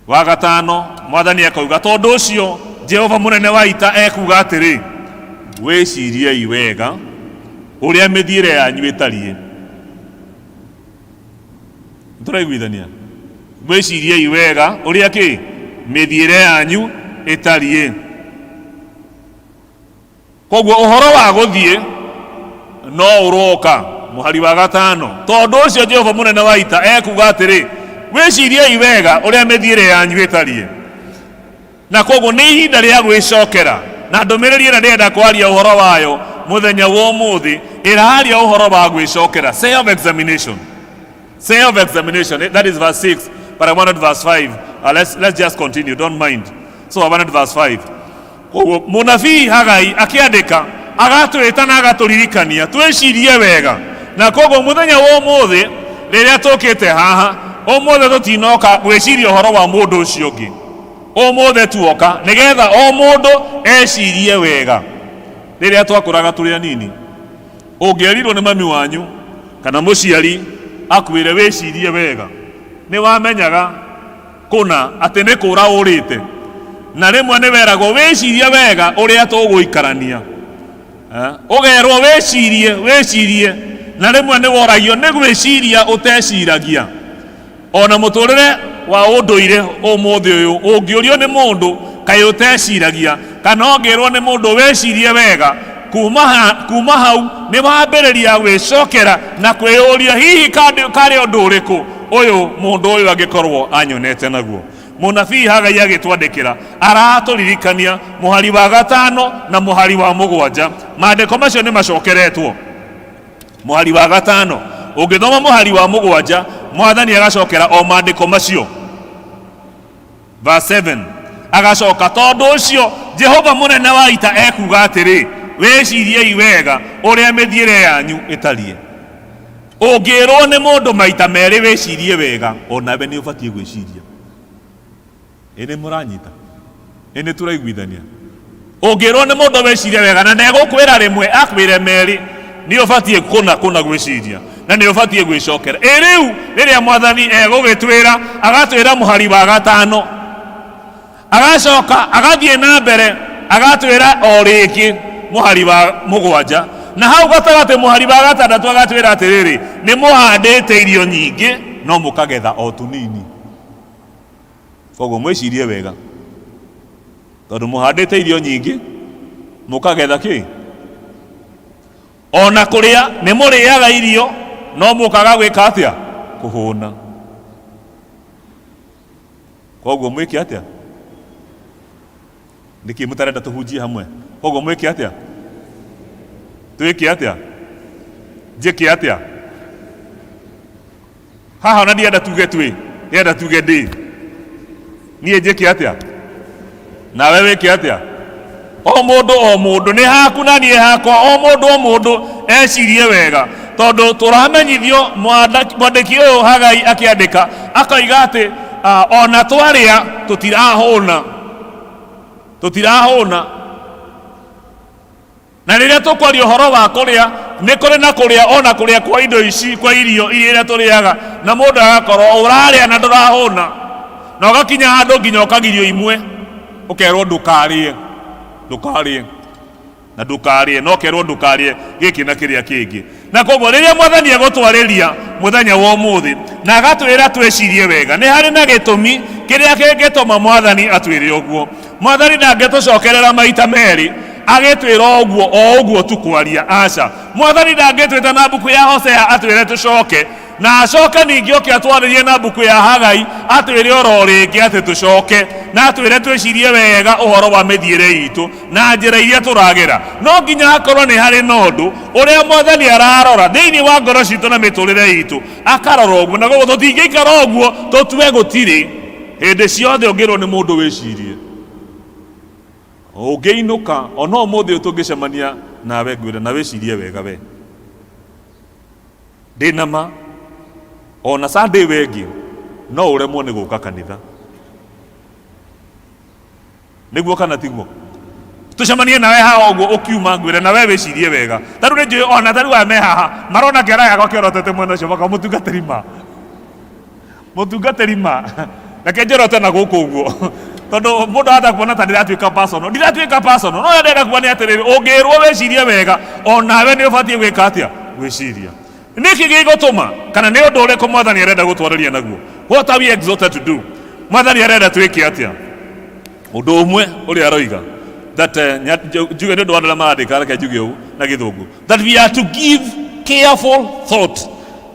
wa gatano, Mwathani akauga, tondũ ũcio Jehova mũnene wa ita ekuga atĩrĩ, wĩciriei wega ũrĩa mĩthiĩre yanyu ĩtariĩ. Tũraiguithania? Wĩciriei wega ũrĩa kĩ mĩthiĩre yanyu ĩtariĩ. Koguo ũhoro wa gũthiĩ no ũroka. Mũhari wa gatano, tondũ ũcio Jehova mũnene wa ita ekuga atĩrĩ, wĩciriei wega ũrĩa mĩthiĩre yanyu ĩtariĩ. Na koguo nĩ ihinda rĩa gwĩcokera, na ndũmĩrĩri ĩrĩa ndĩrenda kwaria ũhoro wayo mũthenya wa ũmũthĩ ĩraria ũhoro wa gwĩcokera, self examination. Self examination, that is verse 6, but I wanted verse 5. Let's just continue, don't mind. So I wanted verse 5. Koguo mũnabii Hagai akĩandĩka agatwĩta na agatũririkania twĩcirie wega. Na koguo mũthenya wa ũmũthĩ rĩrĩa tũkĩte haha, ũmũthĩ tũtinoka gwĩciria ũhoro wa mũndũ ũcio ũngĩ. Ũmũthĩ tuoka nĩgetha o mũndũ ecirie wega. Rĩrĩa twakũraga tũrĩ anini, ũngĩerirwo nĩ mami wanyu kana mũciari akwĩre wĩcirie wega, nĩ wamenyaga kũna atĩ nĩ kũra ũrĩte. Na rĩmwe nĩ weragwo wĩcirie wega ũrĩa tũgũikarania, ũgerwo wĩcirie wĩcirie, na rĩmwe nĩ woragio nĩ gwĩciria ũteciragia. Ona mũtũrĩre wa ũndũire ũmũthĩ ũyũ ũngĩũrio nĩ mũndũ kaĩ ũteciragia, kana ũngĩrwo nĩ mũndũ wĩcirie wega, kuma hau nĩ wambĩrĩria gwĩcokera na kwĩyũria hihi karĩ ũndũ ũrĩkũ ũyũ mũndũ ũyũ angĩkorwo anyonete naguo. Mũnabii Hagai agĩtwandĩkĩra aratũririkania mũhari wa gatano na mũhari wa mũgwanja. Maandĩko macio nĩ macokeretwo. Mũhari wa gatano, ũngĩthoma mũhari wa mũgwanja, Mwathani agacokera o maandĩko macio. Verse 7 agacoka, tondũ ũcio Jehova mũnene wa ita ekuga atĩrĩ, wĩciriei wega ũrĩa mĩthiĩre yanyu ĩtariĩ. Ũngĩrwo nĩ mũndũ maita merĩ wĩcirie wega, onawe nĩ ũbatiĩ gwĩciria. Ĩ nĩ mũranyita? Ĩ nĩ tũraiguithania? Ũngĩrwo nĩ mũndũ wĩcirie wega na ndegũkwĩra rĩmwe akwĩre merĩ, nĩ ũbatiĩ kũna kũna gwĩciria na nĩ ũbatiĩ gwĩcokera. Ĩ rĩu rĩrĩa mwathani egũgĩtwĩra agatwĩra mũhari wa gatano, agacoka agathiĩ na mbere agatwĩra o rĩngĩ mũhari wa mũgwanja, na hau gatagatĩ mũhari wa gatandatũ agatwĩra atĩrĩrĩ, nĩ mũhandĩte irio nyingĩ no mũkagetha o tũnini. Koguo mwĩcirie wega, tondũ mũhandĩte irio nyingĩ mũkagetha kĩ? Ona kũrĩa nĩ mũrĩaga irio no mũkaga gwĩka atĩa? Kũhũna. Koguo mwĩke atĩa? Nĩkĩ mũtarenda tũhunjie hamwe? Koguo mwĩke atĩa? Twĩke atĩa? Njĩke atĩa? Haha ona ndienda tuge twĩ, ndĩrenda tuge ndĩ. Niĩ njĩke atĩa? Nawe wĩke atĩa? O mũndũ o mũndũ nĩ haku na niĩ hakwa, o mũndũ o mũndũ ecirie wega, tondũ tũramenyithio mwandĩki ũyũ Hagai akĩandĩka akoiga atĩ ona twarĩa tũtirahũna, tũtirahũna. Na rĩrĩa tũkwaria ũhoro wa kũrĩa, nĩ kũrĩ na kũrĩa ona kũrĩa kwa indo ici, kwa irio iria tũrĩaga, na mũndũ agakorwo ũrarĩa na ndũrahũna, na ũgakinya handũ nginya ũkagirio imwe, ũkerwo ndũkarĩe, ndũkarĩe na ndũkarĩe, na ũkerwo ndũkarĩe gĩkĩ na kĩrĩa kĩngĩ. Na koguo rĩrĩa mwathani egũtwarĩria mũthenya wa ũmũthĩ na agatwĩra twĩcirie wega, nĩ harĩ na gĩtũmi kĩrĩa kĩngĩtũma mwathani atwĩre ũguo. Mwathani ndangĩtũcokerera maita merĩ agĩtwĩra ũguo o ũguo tu kwaria, aca. Mwathani ndangĩtwĩta na mbuku ya Hosea atwĩre tũcoke, na acoke ningĩ oke atwarĩrie na mbuku ya Hagai atwĩre oro rĩngĩ atĩ tũcoke, na atwĩre twĩcirie wega ũhoro wa mĩthiĩre itũ na njĩra iria tũragera. No nginya hakorwo nĩ harĩ na ũndũ ũrĩa mwathani ararora thĩinĩ wa ngoro citũ na mĩtũrĩre itũ, akarora ũguo. Na koguo tũtingĩikara ũguo tũtue gũtirĩ. Hĩndĩ ciothe ũngĩrwo nĩ mũndũ wĩcirie, ũngĩinũka ona ũmũthĩ ũyũ tũngĩcemania nawe ngwĩre na wĩcirie wega we. Ndĩna ma ona Sunday ĩyo ĩngĩ no ũremwo nĩ gũka kanitha. Nĩguo kana tiguo? Tũcemanie nawe haha ũguo ũkiuma ngwĩre na we wĩcirie wega. Ta rĩu nĩ njũĩ ona ta rĩu aya me haha marona kĩara gĩakwa kĩorotete mwena ũcio maka mũtungatĩri ma. Mũtungatĩri ma. Reke njorote na gũkũ ũguo. Tondũ mũndũ ahota kuona ta ndĩratuĩka personal. Ndiratuĩka personal. No ũrĩa ndĩrenda kuga nĩ atĩrĩrĩ, ũngĩrwo wĩcirie wega, onawe nĩ ũbatiĩ gwĩka atĩa? Gwĩciria. Nĩkĩ gĩgũtũma, kana nĩ ũndũ ũrĩkũ mwathani arenda gũtwarĩria naguo? What are we exhorted to do? Mwathani arenda twĩke atĩa? Ũndũ ũmwe ũrĩa aroiga, that njuge nĩ ũndũ wa andũ arĩa marandĩka, reke njuge ũũ na gĩthũngũ, that we are to give careful thought.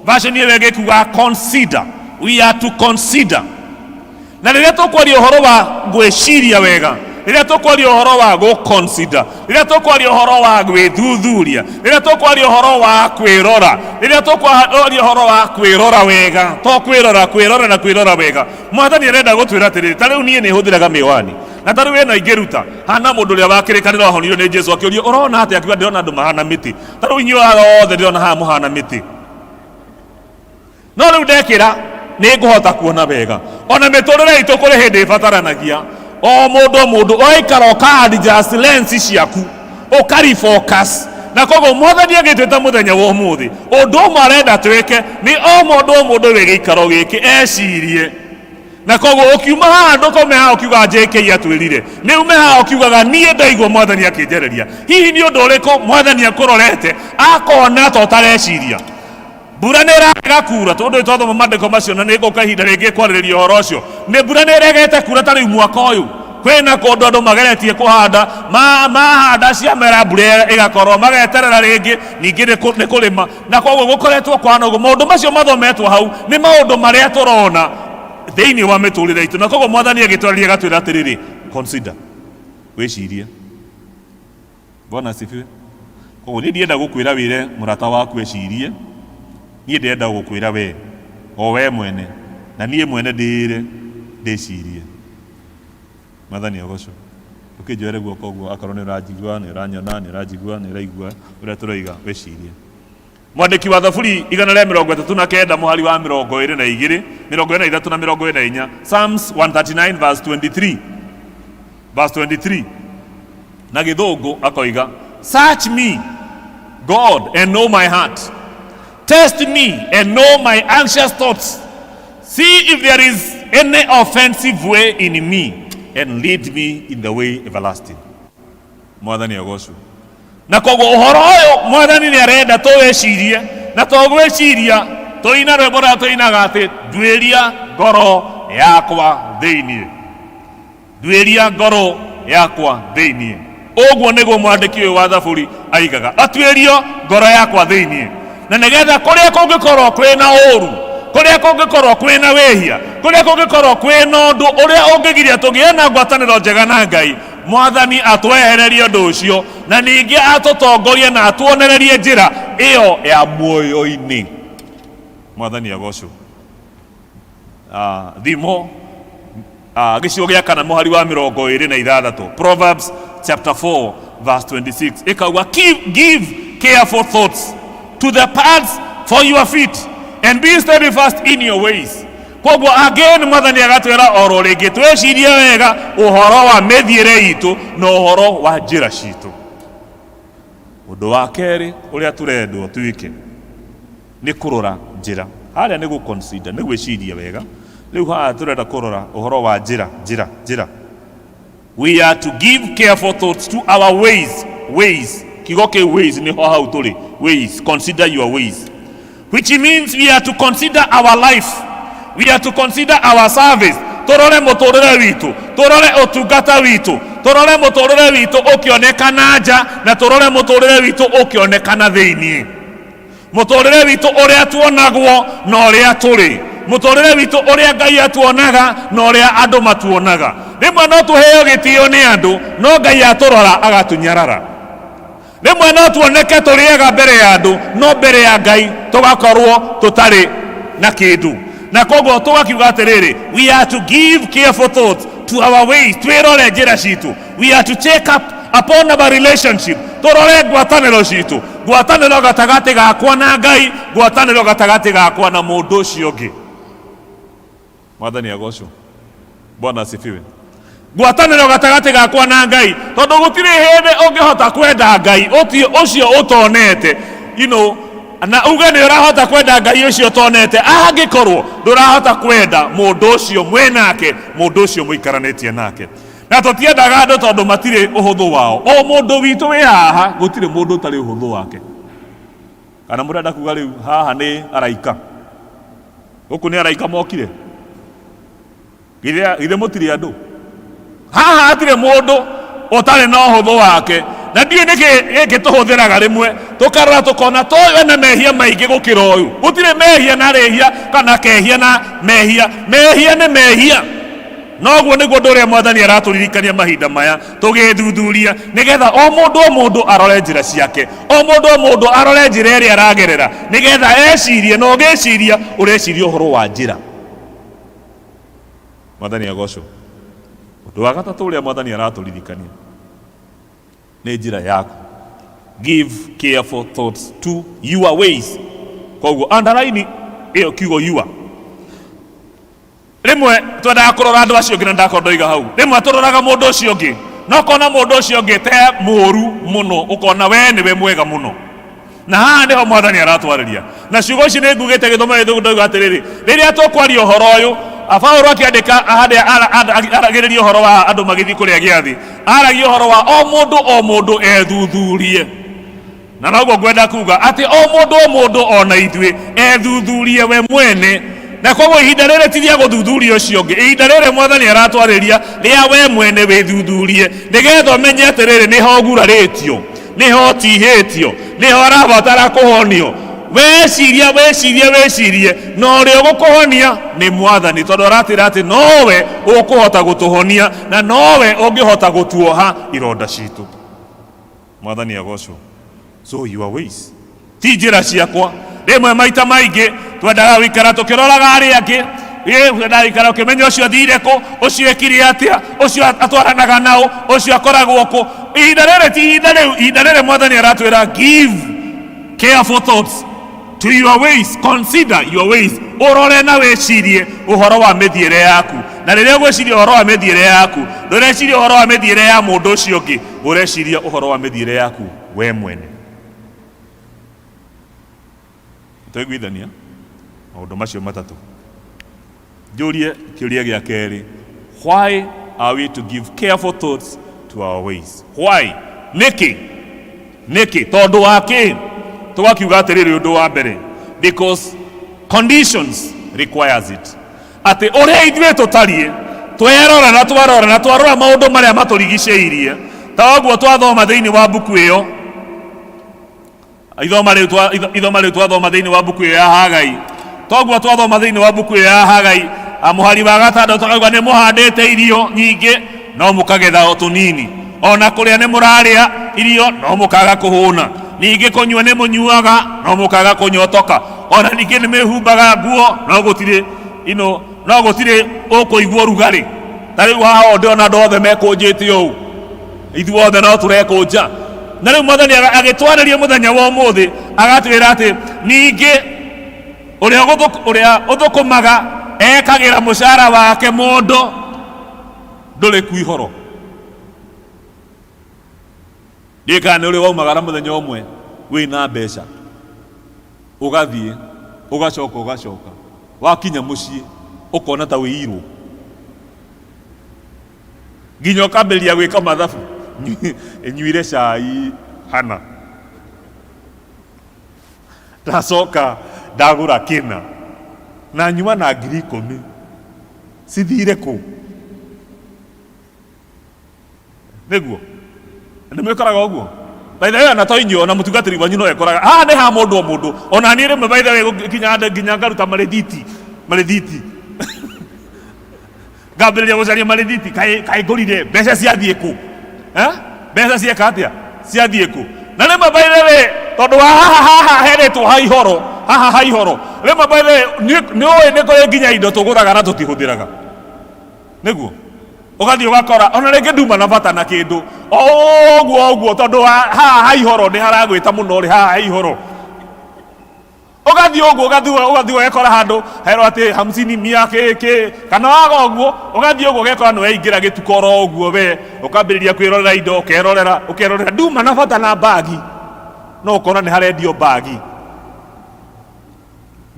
Version ĩyo ĩngĩ ĩkuga consider. We are to consider. Na rĩrĩa tũkwaria ũhoro wa gwĩciria wega, rĩrĩa tũkwaria ũhoro wa gũ-consider, rĩrĩa tũkwaria ũhoro wa gwĩthuthuria, rĩrĩa tũkwaria ũhoro wa kwĩrora, rĩrĩa tũkwaria ũhoro wa kwĩrora wega, to kwĩrora, kwĩrora na kwĩrora wega. Mwathani arenda gũtwĩra atĩrĩrĩ, ta rĩu niĩ nĩ hũthĩraga mĩwani, na ta rĩu ĩno ingĩruta, hana mũndũ ũrĩa wa kĩrĩkanĩro ahonirio nĩ Jesu, akĩũrio ũrona atĩa, akiuga ndĩrona andũ mahana mĩtĩ. Ta rĩu inyuĩ aya othe ndĩrona haha mũhana mĩtĩ. No rĩu ndekĩra nĩ ngũhota kuona wega. Ona mĩtũrĩre itũ kũrĩ hĩndĩ ĩbataranagia o mũndũ o mũndũ ũgaikara ũka adjust lens ciaku, ũka refocus. Na koguo mwathani agĩtwĩta mũthenya wa ũmũthĩ, ũndũ ũmwe arenda twĩke nĩ o mũndũ o mũndũ wĩ gĩikaro gĩkĩ ecirie. Na koguo ũkiuma haha ndũkaume haha ũkiuga JK atwĩrire, nĩ ume haha ũkiugaga niĩ ndaigua mwathani akĩnjarĩria. Hihi nĩ ũndũ ũrĩkũ mwathani akũrorete akona ta ũtareciria? Mbura nĩ ĩrarega kura, tondũ nĩ twathoma maandĩko macio na nĩ ngũka ihinda rĩngĩ kwarĩrĩria ũhoro ũcio. Nĩ mbura nĩ ĩregete kura ta rĩu mwaka ũyũ. Kwĩna kũndũ andũ mageretie kũhanda, mahanda ciamera mbura ĩgakorwo, mageterera rĩngĩ, ningĩ nĩ kũrĩma. Na koguo gũkoretwo kũhana ũguo. Maũndũ macio mathometwo hau nĩ maũndũ marĩa tũrona thĩinĩ wa mĩtũrĩre itũ. Na koguo mwathani agĩtwarĩria agatwĩra atĩrĩrĩ, consider, wĩcirie. Bwana asifiwe. Koguo niĩ ndienda gũkwĩra wĩre mũrata waku ecirie, niĩ ndĩrenda gũkwĩra we, o we mwene, na niĩ mwene ndĩĩre ndĩcirie. Mwathani agocwo. Ũkĩnjoere guoko ũguo akorwo nĩ ũranjigua, nĩ ũranyona, nĩ ũranjigua, nĩ ũraigua ũrĩa tũroiga, wĩcirie. Mwandĩki wa Thaburi 139 mũhari wa 22, 23 na 24, Psalms 139 verse 23, verse 23 na Gĩthũngũ akoiga, search me God and know my heart, test me and know my anxious thoughts, see if there is any offensive way in me and lead me in the way everlasting. Mwathani agocwo. Na koguo ũhoro ũyũ Mwathani nĩ arenda tũwĩcirie, na to gwĩciria tũina rwĩmbo rũrĩa tũinaga atĩ nduĩria ngoro yakwa thĩiniĩ, nduĩria ngoro yakwa thĩiniĩ. Ũguo nĩguo mwandĩki ũyũ wa Thaburi aigaga, atuĩrio ngoro yakwa thĩiniĩ, na nĩgetha kũrĩa kũngĩkorwo kwĩna ũru, kũrĩa kũngĩkorwo kwĩna wĩhia, kũrĩa kũngĩkorwo kwĩna ũndũ ũrĩa ũngĩgiria tũgĩe na ngwatanĩro njega na Ngai, Mwathani atwehererie ũndũ ũcio, na ningĩ atũtongorie na atuonererie njĩra ĩyo ya muoyo-inĩ. Mwathani agocwo. Thimo gĩcigo gĩa kana mũhari wa 26, Proverbs chapter 4 verse 26 ĩkauga, give careful thoughts to the paths for your feet and be steadfast in your ways. Koguo again Mwathani agatwĩra oro rĩngĩ twĩcirie wega ũhoro wa mĩthiĩre itũ na ũhoro wa njĩra citũ. Ũndũ wa kerĩ ũrĩa tũrendwo twĩke nĩ kũrora njĩra. Harĩa nĩ gũ-consider, nĩ gwĩciria wega. Rĩu haha tũrenda kũrora ũhoro wa njĩra, njĩra, njĩra. We are to give careful thoughts to our ways. Ways. Kiugo kĩu ways nĩho hau tũrĩ. Ways. Consider your ways. Which means we are to consider our life. We are to consider our service. Tũrore mũtũrĩre witũ, tũrore ũtungata witũ, tũrore mũtũrĩre witũ ũkĩonekana nja, na tũrore mũtũrĩre witũ ũkĩonekana thĩiniĩ. Mũtũrĩre witũ ũrĩa tuonagwo na ũrĩa tũrĩ, mũtũrĩre witũ ũrĩa Ngai atuonaga na ũrĩa andũ matuonaga. Rĩmwe no tũheo gĩtĩo nĩ andũ, no Ngai atũrora agatunyarara. Rĩmwe no tuoneke tũrĩ ega mbere ya andũ, no mbere ya Ngai tũgakorwo tũtarĩ na kĩndũ. Na koguo tũgakiuga atĩrĩrĩ, we are to give careful thought to our ways, twĩrore njĩra citũ. We are to check up upon our relationship, tũrore ngwatanĩro citũ, ngwatanĩro gatagatĩ gakwa na Ngai, ngwatanĩro gatagatĩ gakwa na mũndũ ũcio ũngĩ. Mwathani agocwo. Bwana asifiwe. Ngwatanĩro gatagatĩ gakwa na Ngai, tondũ gũtirĩ hĩndĩ ũngĩhota kwenda Ngai ũcio ũtonete, you know, na uge nĩ ũrahota kwenda Ngai ũcio ũtonete, angĩkorwo ndũrahota kwenda mũndũ ũcio mwĩnake, mũndũ ũcio mũikaranĩtie nake. Na tũtiendaga andũ tondũ matirĩ ũhũthũ wao. O mũndũ witũ wĩ haha, gũtirĩ mũndũ ũtarĩ ũhũthũ wake. Kana mũrenda kuga rĩu haha nĩ araika? Gũkũ nĩ araika mokire? Githĩ mũtirĩ andũ? Haha hatirĩ mũndũ ũtarĩ na ũhũthũ wake. Na ndiũĩ nĩkĩ gĩkĩ tũhũthĩraga rĩmwe, tũkarora tũkona toyũ ena mehia maingĩ gũkĩra ũyũ. Gũtirĩ mehia na rĩhia kana kehia na mehia. Mehia nĩ mehia. Noguo nĩguo ũndũ ũrĩa Mwathani aratũririkania mahinda maya tũgĩthuthuria, nĩgetha o mũndũ o mũndũ arore njĩra ciake, o mũndũ o mũndũ arore njĩra ĩrĩa aragerera, nĩgetha ecirie, na ũgĩciria ũreciria ũhoro wa njĩra. Mwathani agocwo. Ũndũ wa gatatũ ũrĩa Mwathani aratũririkania nĩ njĩra yaku. Give careful thoughts to your ways. Koguo underline ĩyo kiugo your. Rĩmwe twendaga kũrora andũ acio ũngĩ, na ndakorwo ndoiga hau, rĩmwe tũroraga mũndũ ũcio ũngĩ na ũkona mũndũ ũcio ũngĩ te mũũru mũno, ũkona we nĩwe mwega mũno. Na haha nĩho Mwathani aratwarĩria na ciugo ici. Nĩ ngugĩte gĩthomo gĩtũ ndoiga atĩrĩrĩ, rĩrĩa tũkwaria ũhoro ũyũ, Paũlũ akĩandĩka harĩa aragĩrĩria ũhoro wa andũ magĩthiĩ kũrĩa gĩathĩ, aragia ũhoro wa o mũndũ o mũndũ ethuthurie. Na noguo ngwenda kuga atĩ o mũndũ o mũndũ ona ithuĩ ethuthurie we mwene. Na koguo ihinda rĩrĩ ti rĩa gũthuthuria ũcio ũngĩ, ihinda rĩrĩ Mwathani aratwarĩria rĩa we mwene wĩthuthurie, nĩgetha ũmenye atĩrĩrĩ, nĩho ũgurarĩtio, nĩho ũtihĩtio, nĩho arabatara kũhonio. Weciria, wĩcirie, wĩcirie, na ũrĩa ũgũkũhonia nĩ Mwathani, tondũ aratwĩra atĩ nowe ũkũhota gũtũhonia na nowe ũngĩhota gũtuoha ironda citũ. Mwathani agocwo. So your ways ti njĩra ciakwa. Rĩmwe maita maingĩ twendaga gũikara tũkĩroraga arĩa angĩ, twendaga gũikara ũkĩmenya ũcio athire kũ, ũcio ekire atĩa, ũcio atwaranaga nao, ũcio akoragwo kũ. Ihinda rĩrĩ ti ihinda rĩu. Ihinda rĩrĩ Mwathani aratwĩra give careful thoughts To your ways, consider your ways, ũrore na wĩcirie ũhoro wa mĩthiĩre yaku. Na rĩrĩa ũgwĩciria ũhoro wa mĩthiĩre yaku, ndũreciria ũhoro wa mĩthiĩre ya mũndũ ũcio ũngĩ, ũreciria ũhoro wa mĩthiĩre yaku we mwene. Twaiguithania maũndũ macio matatũ. Njũrie kĩũria gĩa kerĩ, why are we to give careful thoughts to our ways? Why? Nĩkĩ? Nĩkĩ? Tondũ wa kĩ? Tũgakiuga atĩrĩrĩ, ũndũ wa mbere, because conditions requires it. Atĩ ũrĩa ithuĩ tũtariĩ, twerora na twarora na twarora maũndũ marĩa matũrigicĩirie, ta ũguo twathoma thĩinĩ wa mbuku ĩyo, ithoma rĩu twa ithoma rĩu twathoma thĩinĩ wa mbuku ĩyo ya Hagai, toguo twathoma thĩinĩ wa mbuku ĩyo ya Hagai, mũhari wa gatandatũ, takauga nĩ mũhandĩte irio nyingĩ no mũkagetha o tũnini, ona kũrĩa nĩ mũrarĩa irio no mũkaga kũhũna, ningĩ kũnyua nĩ mũnyuaga no mũkaga kũnyotoka, ona ningĩ nĩ mwĩhumbaga nguo no gũtirĩ ino no gũtirĩ ũkũigua ũrugarĩ. Ta rĩu haha ũũ ndĩrona andũ othe mekũnjĩte ũũ, ithuothe no tũrekũnja. Na rĩu Mwathani agĩtwarĩria mũthenya wa ũmũthĩ, agatwĩra atĩ ningĩ ũrĩa ũrĩa ũthũkũmaga ekagĩra mũcara wake mũndũ ndũrĩ ku ihoro. Ndiũĩ kana nĩ ũrĩ waumagara mũthenya ũmwe wĩna mbeca, ũgathiĩ ũgacoka ũgacoka, wakinya mũciĩ ũkona ta wĩirwo, nginya ũkambĩrĩria gwĩka mathabu, nyuire cai hana, ndacoka ndagũra kĩna na nyuma na 10,000, cithire kũ? Nĩguo nĩ mwĩkoraga ũguo. By the way, ona to inyuĩ, ona mũtungatĩri wanyu no ekoraga haha nĩ ha mũndũ o mũndũ. Ona niĩ rĩmwe, by the way, nginya nginya ngaruta marĩthiti, marĩthiti, ngambĩrĩria gũcaria marĩthiti, kaĩ kaĩ ngũrire, mbeca ciathiĩ kũ? Eh? Mbeca cieka atĩa? Ciathiĩ kũ? Na rĩmwe, by the way, tondũ wa haha haha heretwo ha ihoro, haha ha ihoro, rĩmwe, by the way, nĩ ũĩ nĩ kũrĩ nginya indo tũgũraga na tũtihũthĩraga. Nĩguo ũgathiĩ ũgakora ona rĩngĩ nduma na bata na kĩndũ o ũguo ũguo, tondũ haha ha ihoro nĩ haragwĩta mũno rĩ, haha ha ihoro ũgathiĩ ũguo, ũgathiĩ ũgathiĩ ũgekora handũ herwo atĩ hamsini mia kĩ kĩ kana waga ũguo, ũgathiĩ ũguo ũgekora nĩ weingĩra gĩtuko oro ũguo, we ũkambĩrĩria kwĩrorera indo, ũkerorera ũkerorera, nduma na bata na mbagi, no ũkona nĩ harendio mbagi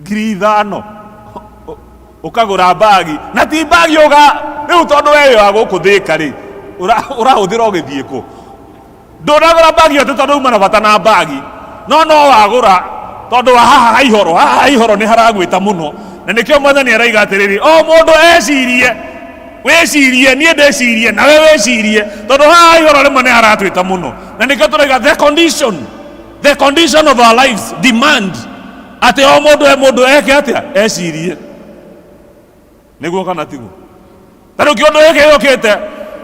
5,000, ũkagũra mbagi, na ti mbagi ũga rĩu, tondũ we wĩ wa gũkũ Thĩka rĩ, ũrahũthĩra ũgĩthiĩ kũ? Ndũnagũra mbagi atĩ tondũ uma na bata na mbagi, no no wagũra tondũ wa haha ha ihoro, haha ha ihoro nĩ haragwĩta mũno. Na nĩkĩo Mwathani araiga atĩrĩrĩ, o mũndũ ecirie, wĩcirie, niĩ ndĩcirie, nawe wĩcirie, tondũ haha ha ihoro rĩmwe nĩ haratwĩta mũno. Na nĩkĩo tũraiga the condition of our lives demand atĩ o mũndũ e mũndũ eke atĩa? Ecirie. Nĩguo kana tiguo? Ta rĩu kĩũndũ gĩkĩ gĩũkĩte,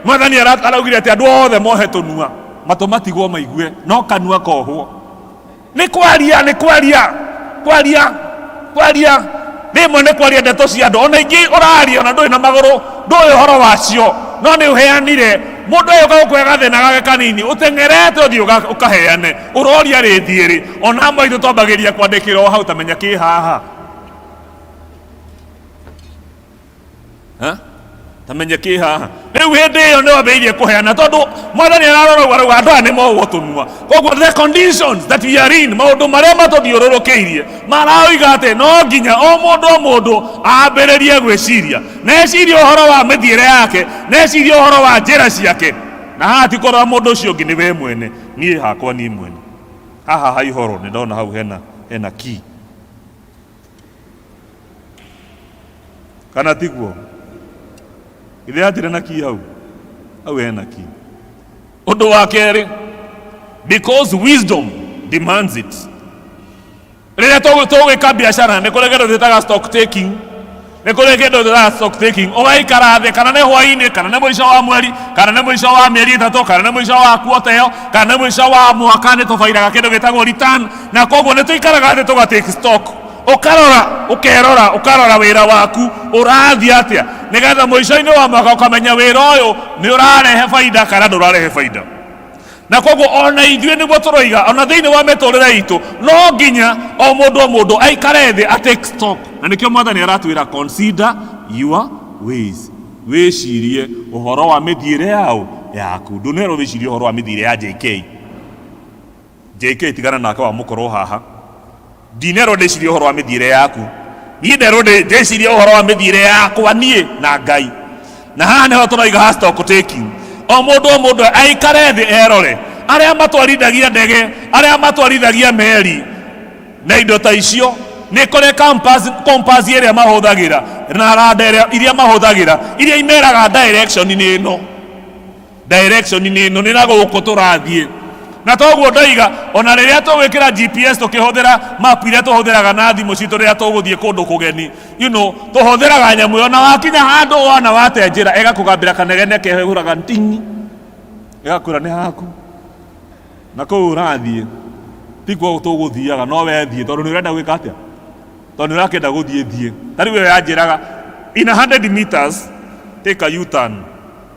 Mwathani araugire atĩ andũ othe mohe tũnua, matũ matigwo maigue, no kanua kohwo nĩ kwaria, nĩ kwaria, kwaria, kwaria. Rĩmwe nĩ kwaria ndeto cia andũ, ona ingĩ ũraria ona ndũrĩ na magũrũ, ndũĩ ũhoro wacio, no nĩ ũheanire. Mũndũ ũyũ ũka gũkũhe gathĩna gake kanini, ũteng'erete ũthiĩ ũkaheane, ũroria rĩthiĩ rĩ. Ona amwe aitũ twambagĩrĩria kwandĩkĩra o hau, tamenya kĩ haha. Ha? Tamenye kĩ haha. Rĩu hĩndĩ ĩyo nĩ wambĩrĩirie kũheana, tondũ Mwathani ararora ũguo, arauga andũ aya nĩ mohwo tũnua. Koguo the conditions that we are in, maũndũ marĩa matũthiũrũrũkĩirie maroiga atĩ no nginya o mũndũ o mũndũ ambĩrĩrie gwĩciria, na ecirie ũhoro wa mĩthiĩre yake, na ecirie ũhoro wa njĩra ciake. Na haha ti kũrora mũndũ ũcio ũngĩ, nĩ we mwene, niĩ hakwa, niĩ mwene. Haha ha ihoro nĩ ndona hau hena key, kana tiguo? Ithe hatirĩ na key hau, hau hena key. Ũndũ wa kerĩ, because wisdom demands it. Rĩrĩa tũgwĩka biacara, nĩ kũrĩ kĩndũ twĩtaga stock taking, nĩ kũrĩ kĩndũ twĩtaga stock taking. Ũgaikara thĩ, kana nĩ hwainĩ, kana nĩ mũico wa mweri, kana nĩ mũico wa mĩeri 3, kana nĩ mũico wa kuota ĩyo, kana nĩ mũico wa mwaka, nĩ tũbairaga kĩndũ gĩtagwo return. Na koguo nĩ tũikaraga thĩ tũga take stock, ũkarora, ũkerora, ũkarora wĩra waku ũrathiĩ atĩa, nĩgetha mũico-inĩ wa mwaka ũkamenya wĩra ũyũ nĩ ũrarehe baida kana ndũrarehe baida. Na koguo ona ithuĩ nĩguo tũroiga ona thĩinĩ wa mĩtũrĩre itũ no nginya o mũndũ o mũndũ aikare thĩ a take stock, na nĩkĩo mwathani aratwĩra consider your ways, wĩcirie ũhoro wa mĩthiĩre yao yaku. Ndũnerwo wĩcirie ũhoro wa mĩthiĩre ya JK. JK tigana nake wa mũkorwo haha. Ndinerwo ndĩcirie ũhoro wa mĩthiĩre yaku, niĩ nderwo ndĩcirie ũhoro wa mĩthiĩre yakwa niĩ na Ngai. Na haha nĩho tũroiga ha stock taking, o mũndũ o mũndũ aikare thĩ erore arĩa matwarithagia ndege, arĩa matwarithagia meri na indo ta icio, nĩ kũrĩ compass ĩrĩa mahũthagĩra na rada ĩrĩa iria mahũthagĩra iria imeraga direction nĩ ĩno, direction nĩ ĩno, nĩ na gũkũ tũrathiĩ. Na toguo ndoiga ona rĩrĩa tũgwĩkĩra GPS tũkĩhũthĩra map iria tũhũthĩraga na thimũ citũ rĩrĩa tũgũthiĩ kũndũ kũgeni, tũhũthĩraga nyamũ ĩyo, na wakinya handũ wana wate njĩra ĩgakũgambĩra kanegene kehũraga ntingi, ĩgakwĩra nĩ haku na kũu ũrathiĩ tikuo tũgũthiaga, no we thiĩ tondũ nĩ ũrenda gwĩka atĩa, tondũ nĩ ũrakĩenda gũthiĩ thiĩ. Ta rĩu ĩyo yanjĩraga in 100 meters take a U-turn.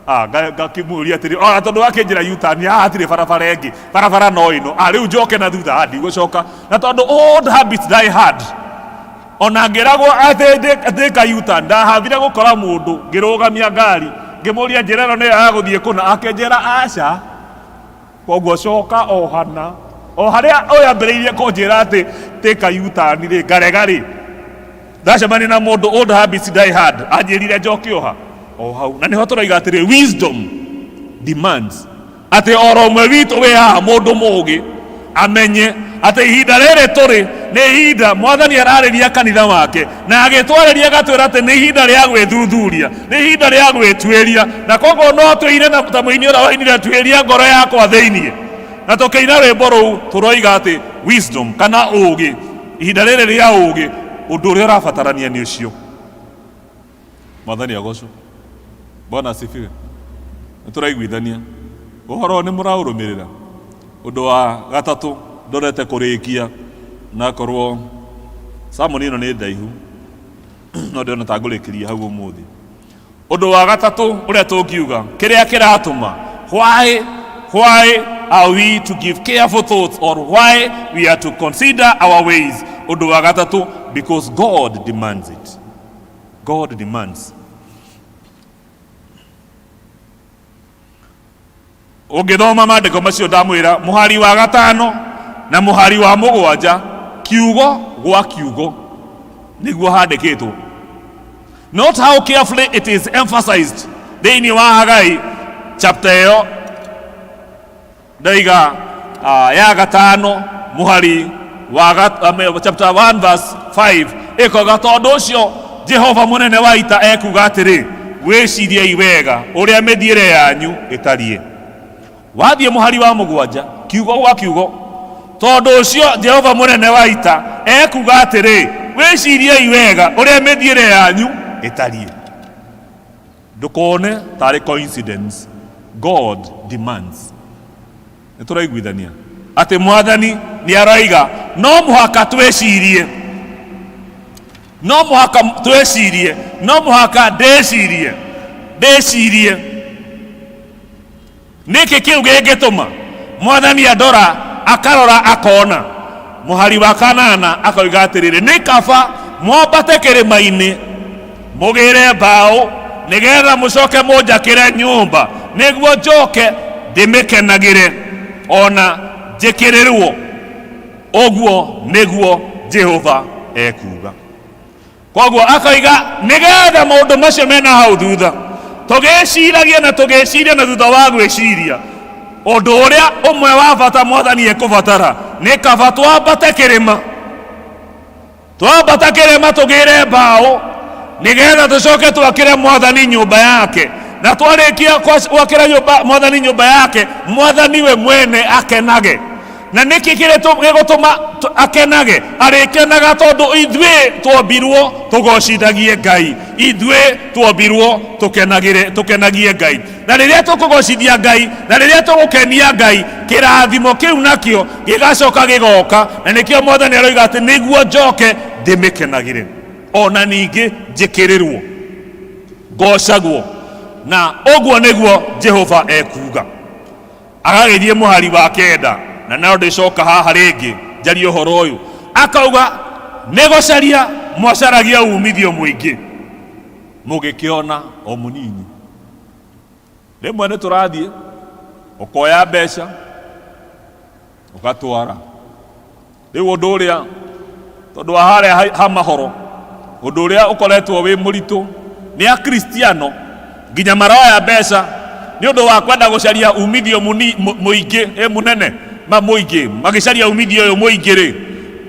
Ngakĩmũria atĩrĩ, ona tondũ wakĩnjĩra U-turn, hatirĩ barabara ĩngĩ, barabara no ĩno. Rĩu njoke na thutha, ndigũcoka. Na tondũ old habits die hard, ona ngĩragwo atĩ take a U-turn, ndahathire gũkora mũndũ ngĩrũgamia ngari ngĩmũria njĩra ĩno nĩyo ya gũthiĩ kũna, akĩnjĩra aca. Koguo coka o hana o harĩa ũyũ ambĩrĩirie kũnjĩra atĩ take a U-turn rĩ, ngarega rĩ, ndacemania na mũndũ old habits die hard, anjĩrire njoke oha o hau. Na nĩho tũroiga atĩrĩ wisdom demands atĩ oro ũmwe witũ wĩ haha mũndũ mũũgĩ amenye atĩ ihinda rĩrĩ tũrĩ nĩ ihinda mwathani ararĩria kanitha wake, na agĩtwarĩria agatwĩra atĩ nĩ ihinda rĩa gwĩthuthuria, nĩ ihinda rĩa gwĩtuĩria. Na koguo no tũine na ta mũini ũrĩa wainire tuĩria ngoro yakwa thĩiniĩ, na tũkĩina rwĩmbo rũu tũroiga atĩ wisdom kana ũũgĩ, ihinda rĩrĩ rĩa ũũgĩ, ũndũ ũrĩa ũrabatarania nĩ ũcio. Mwathani agocwo. Bwana asifiwe. Nĩ tũraiguithania ũhoro nĩ mũraũrũmĩrĩra. Ũndũ wa gatatũ ndorete kũrĩkia, na korwo sermon ĩno nĩ ndaihu no ndĩrona ta ngũrĩkĩria hau ũmũthĩ. Ũndũ wa gatatũ ũrĩa tũngiuga kĩrĩa kĩratũma why are we to give careful thoughts or why we are to consider our ways, ũndũ wa gatatũ, because God demands it. God demands. Ũngĩthoma maandĩko macio ndamwĩra mũhari wa 5 na mũhari wa 7, kiugo gwa kiugo nĩguo handĩkĩtwo. Note how carefully it is emphasized thĩinĩ wa Hagai chapter ĩyo ndaiga ya 5 mũhari wa chapter 1 verse 5, ĩkoiga tondũ ũcio Jehova mũnene wa ita ekuga atĩrĩ, wĩciriei wega ũrĩa mĩthiĩre yanyu ĩtariĩ. Wathiĩ mũhari wa 7, kiugo gwa kiugo, tondũ ũcio Jehova mũnene wa ita ekuga atĩrĩ, wĩciriei wega ũrĩa mĩthiĩre yanyu ĩtariĩ. Ndũkone tarĩ coincidence, God demands. Nĩ tũraiguithania atĩ mwathani nĩ aroiga no mũhaka twĩcirie, no mũhaka twĩcirie, no mũhaka ndĩcirie, ndĩcirie. Nĩkĩ kĩu gĩngĩtũma mwathani andora akarora akona? Mũhari wa 8 akoiga atĩrĩrĩ, nĩ kaba mwambate kĩrĩma-inĩ mũgĩre mbaũ nĩgetha mũcoke mũnjakĩre nyũmba, nĩguo njoke ndĩmĩkenagĩre ona njĩkĩrĩrwo. Ũguo nĩguo Jehova ekuga. Koguo akoiga nĩgetha maũndũ macio mena hau thutha tũgĩciragia na tũgĩciria, na thutha wa gwĩciria ũndũ ũrĩa ũmwe wa bata mwathani ekũbatara nĩ kaba twambate kĩrĩma, twambata kĩrĩma tũgĩre mbaũ nĩgetha tũcoke twakĩre mwathani nyũmba yake, na twarĩkia gwakĩra mwathani nyũmba yake, mwathani we mwene akenage. Na nĩkĩ gĩgũtũma akenage? Arĩkenaga tondũ ithuĩ twombirwo tũgocithagie Ngai, ithuĩ twombirwo tũkenagie Ngai. Na rĩrĩa tũkũgocithia Ngai, na rĩrĩa tũgũkenia Ngai, kĩrathimo kĩu nakĩo gĩgacoka gĩgoka. Na nĩkĩo mwathani aroiga atĩ nĩguo njoke ndĩmĩkenagĩre, ona ningĩ njĩkĩrĩrwo, ngocagwo. Na ũguo nĩguo Jehova ekuga. Agagĩthiĩ mũhari wa kenda, na no ndĩcoka haha rĩngĩ njarie ũhoro ũyũ. Akauga nĩ gũcaria mwacaragia umithio mũingĩ, mũgĩkĩona o mũnini. Rĩmwe nĩ tũrathiĩ ũkoya mbeca ũgatwara. Rĩu ũndũ ũrĩa tondũ wa harĩa ha mahoro, ũndũ ũrĩa ũkoretwo wĩ mũritũ nĩ Akristiano nginya maroya mbeca nĩ ũndũ wa kwenda gũcaria umithio mũingĩ, mũnene ma mũingĩ, magĩcaria umithio ũyũ mũingĩ rĩ,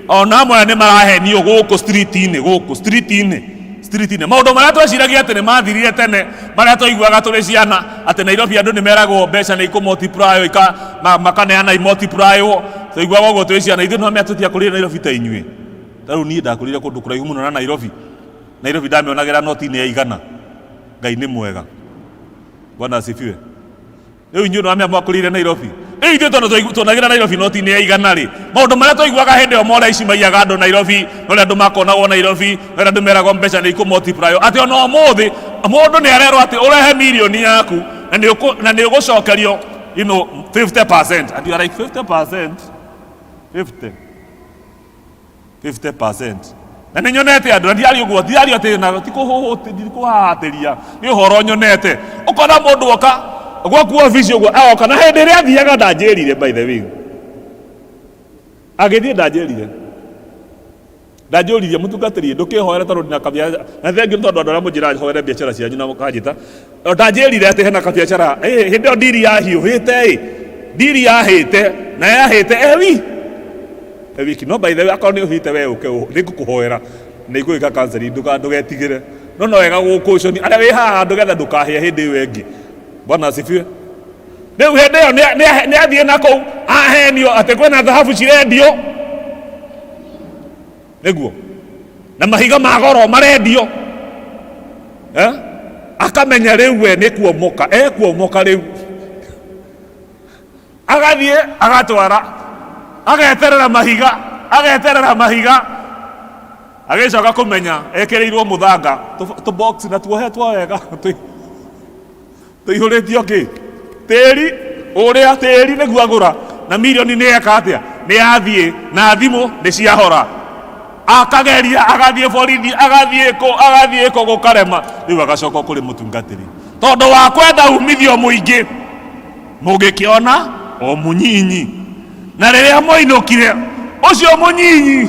ona amwe nĩ marahenio gũkũ street-inĩ, gũkũ street-inĩ, street-inĩ. Maũndũ marĩa tweciragia atĩ nĩ mathirire tene, marĩa twaiguaga tũrĩ ciana atĩ Nairobi andũ nĩ meragwo mbeca nĩ ikũ multiply, makaneana i multiply, twaiguaga ũguo twĩ ciana. Ithuĩ nĩwamenya tũtiakũrire Nairobi ta inyuĩ. Ta rĩu niĩ ndakũrire kũndũ kũraihu mũno na Nairobi. Nairobi ndamĩonagĩra noti-inĩ ya igana. Ngai nĩ mwega. Bwana asifiwe. Rĩu inyuĩ nĩwamenya mwakũrĩire Nairobi. Rĩu ithuĩ tondũ tuonagĩra Nairobi noti-inĩ ya igana rĩ, maũndũ marĩa twaiguaga hĩndĩ ĩyo mora ici maiyaga andũ Nairobi, na ũrĩa andũ makonagwo Nairobi, na ũrĩa andũ meragwo mbeca nĩ ikũ multiply, atĩ ona ũmũthĩ mũndũ nĩ arerwo atĩ ũrehe mirioni yaku na nĩ ũgũcokerio 50%, and you are like 50%, 50. 50%. Na nĩ nyonete andũ, na ndiaria ũguo, ndiaria atĩ na ti kũhahatĩria, nĩ ũhoro nyonete. Ũkona mũndũ oka gwaku obici ũguo, agoka na hĩndĩ ĩrĩa athiaga ndanjĩrire, by the way. Agĩthiĩ ndanjĩrire. Ndanjũririe, mũtungatĩri, ndũkĩhoere tondũ ndĩna kabiacara. Na thengiũ nĩ tondũ andũ arĩa mũnjĩraga hoere biacara cianyu na mũkanjĩta. Ndanjĩrire atĩ hena kabiacara, hĩndĩ ĩyo ndiri yahiũhĩte ĩ, ndiri yahĩte, na yahĩte ewi. Wiki. No by the way, akorwo nĩ ũhĩte we ũke, nĩ ngũkũhoera na igũgĩka counseling, ndũgetigĩre. No no wega gũkũconi arĩa wĩ haha ndũgetha ndũkahĩe hĩndĩ ĩyo ĩngĩ. Bwana asifiwe. Rĩu hĩndĩ ĩyo nĩ athiĩ na kũu ahenio atĩ kwĩna thahabu cirendio, nĩguo, na mahiga ma goro marendio, Akamenya rĩu we nĩ kuomoka, ekuomoka rĩu. Agathiĩ agatwara, ageterera mahiga, ageterera mahiga, agĩcoka kũmenya ekĩrĩirwo mũthanga tũ box na tuohetwo wega, tũihũrĩtio kĩ tĩri ũrĩa tĩri nĩguo agũra, na mirioni nĩ eka atĩa, nĩ yathiĩ, na thimũ nĩ ciahora. Akageria, agathiĩ borithi, agathiĩ kũ, agathiĩ kũ, gũkarema. Rĩu agacoka kũrĩ mũtungatĩri tondũ wa kwenda umithio mũingĩ, mũgĩkĩona o mũnyinyi. Na rĩrĩa mwainũkire ũcio mũnyinyi,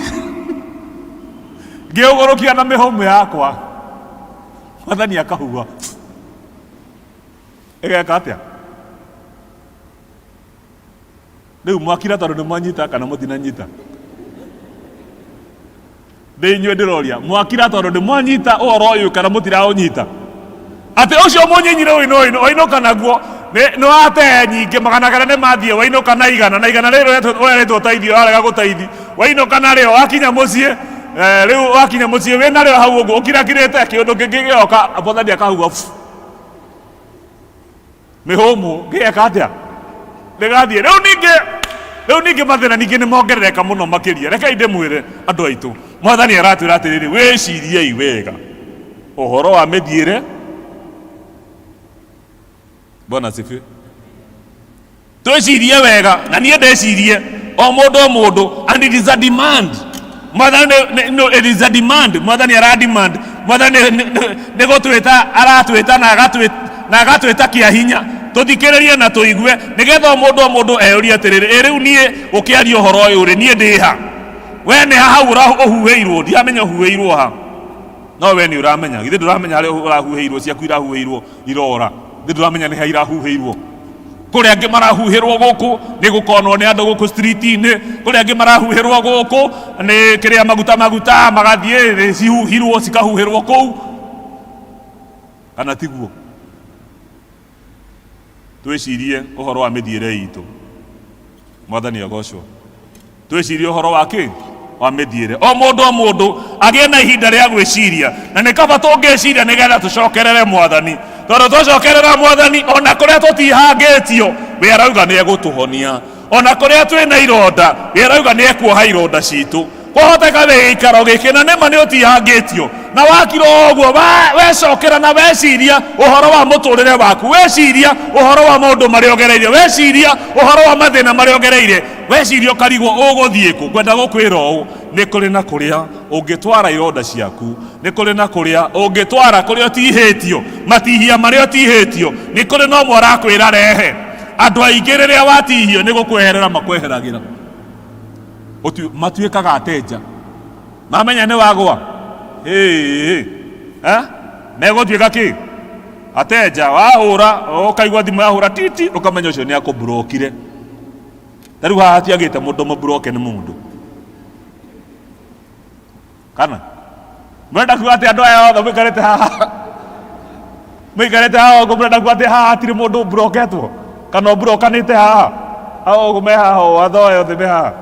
ngĩũgũrũkia na mĩhũmũ yakwa. Mwathani akahuha, ĩgeka atĩa? Rĩu mwakira tondũ nĩ mwanyita kana mũtinanyita? Nĩ inyuĩ ndĩroria, mwakira tondũ nĩ mwanyita ũhoro ũyũ kana mũtiraũnyita? Atĩ ũcio mũnyinyi rĩu wainũka naguo nĩ watee nyingĩ, magana kenda nĩ mathiĩ, wainũka na igana, na igana rĩrĩ ũrerĩtwo ũteithio, warega gũteithi, wainũka narĩo wakinya mũciĩ, rĩu wakinya mũciĩ wĩ narĩo hau ũguo ũkirakirĩte, kĩũndũ kĩngĩ gĩoka, mwathani akahuha mĩhũmũ ngĩgeka atĩa, ndĩgathiĩ. Rĩu ningĩ, rĩu ningĩ mathĩna ningĩ nĩ mongerereka mũno makĩria. Rekei ndĩmwĩre andũ aitũ, mwathani aratwĩra atĩrĩrĩ, wĩciriei wega ũhoro wa mĩthiĩre. Bwana asifiwe. Twĩcirie wega, na niĩ ndĩcirie o mũndũ o mũndũ, and it is a demand. Mwathani no, it is a demand. Mwathani ara demand. Mwathani nĩ gũtwĩta aratwĩta na agatwĩta kĩa hinya tũthikĩrĩrie na tũigue, nĩgetha o mũndũ o mũndũ eyũrie atĩrĩrĩ, ĩ rĩu niĩ gũkĩaria ũhoro ũyũ rĩ, niĩ ndĩ ha? We nĩ ha hau ũhuhĩirwo? Ndiramenya ũhuhĩirwo ha, no we nĩ ũramenya. Githĩ ndũramenya harĩa ũrahuhĩirwo? Ciaku irahuhĩirwo irora, githĩ ndũramenya nĩ ha irahuhĩirwo? Kũrĩa angĩ marahuhĩrwo gũkũ nĩ gũkonwo nĩ andũ gũkũ street-inĩ, kũrĩa angĩ marahuhĩrwo gũkũ nĩ kĩrĩa maguta maguta magathiĩ nĩ cihuhirwo cikahuhĩrwo kũu, kana tiguo? Twĩcirie ũhoro wa mĩthiĩre itũ. Mwathani agocwo. Twĩcirie ũhoro wa kĩ? Wa mĩthiĩre. O mũndũ o mũndũ agĩe na ihinda rĩa gwĩciria, na nĩ kaba tũngĩciria nĩgetha tũcokerere Mwathani, tondũ twacokerera Mwathani ona kũrĩa tũtihangĩtio, we arauga nĩ egũtũhonia. Ona kũrĩa twĩna ironda, we arauga nĩ ekuoha ironda citũ. Kwahoteka wĩ gĩikaro gĩkĩ na nĩma nĩ ũtihangĩtio, Na wakira ũguo wecokera na weciria ũhoro wa mũtũrĩre waku, weciria ũhoro wa maũndũ marĩa ũgereire, weciria ũhoro wa mathĩna marĩa ũgereire, weciria ũkarigwo ũgũthiĩ kũ. Ngwenda gũkwĩra ũũ, nĩ kũrĩ na kũrĩa ũngĩtwara ironda ciaku, nĩ kũrĩ na kũrĩa ũngĩtwara kũrĩa ũtihĩtio, matihia marĩa ũtihĩtio, nĩ kũrĩ na ũmwe ũrakwĩra rehe. Andũ aingĩ rĩrĩa watihio nĩ gũkweherera makweheragĩra, matuĩkaga atenja, mamenya nĩ wagwa hĩ eh? Megũtuĩka kĩ atenja. Wahũra ũkaigua thimũ yahũra titi, ũkamenya ũcio nĩ akũmburokire. Ta rĩu haha hatiagĩte mũndũ mũburoke nĩ mũndũ, kana mũrenda kuga atĩ andũ aya othe mũikarĩte haha, mũikarĩte haha ũguo, mũrenda kuga atĩ haha hatirĩ mũndũ ũmburoketwo kana ũmburokanĩte haha? Hao ũguo me haha, o andũ aya othe me haha,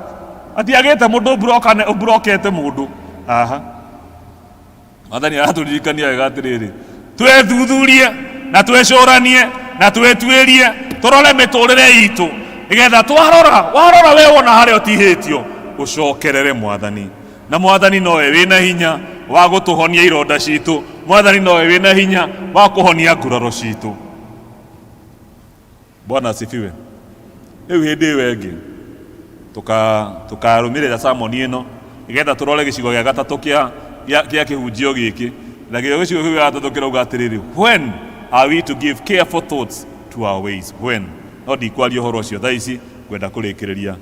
hatiagĩte mũndũ ũmburokete mũndũ haha. Mwathani aratũririkania wega atĩrĩrĩ, twethuthurie na twecũranie na twĩtuĩrie, tũrore mĩtũrĩre itũ, nĩgetha twarora, warora we wona harĩa ũtihĩtio, ũcokerere Mwathani. Na Mwathani nowe wĩna hinya wa gũtũhonia ironda citũ, Mwathani nowe wĩna hinya wa kũhonia nguraro citũ. Bwana asifiwe. Rĩu hĩndĩ ĩyo ĩngĩ tũkarũmĩrĩra sermon ĩno, nĩgetha tũrore gĩcigo gĩa gatatũ kĩa kĩhunjio gĩkĩ. Na gĩo gĩcigo kĩu gĩa gatatũ kĩrauga atĩrĩrĩ, when are we to give careful thoughts to our ways? When? No ndikwaria ũhoro ũcio thaa ici, ngwenda kũrĩkĩrĩria,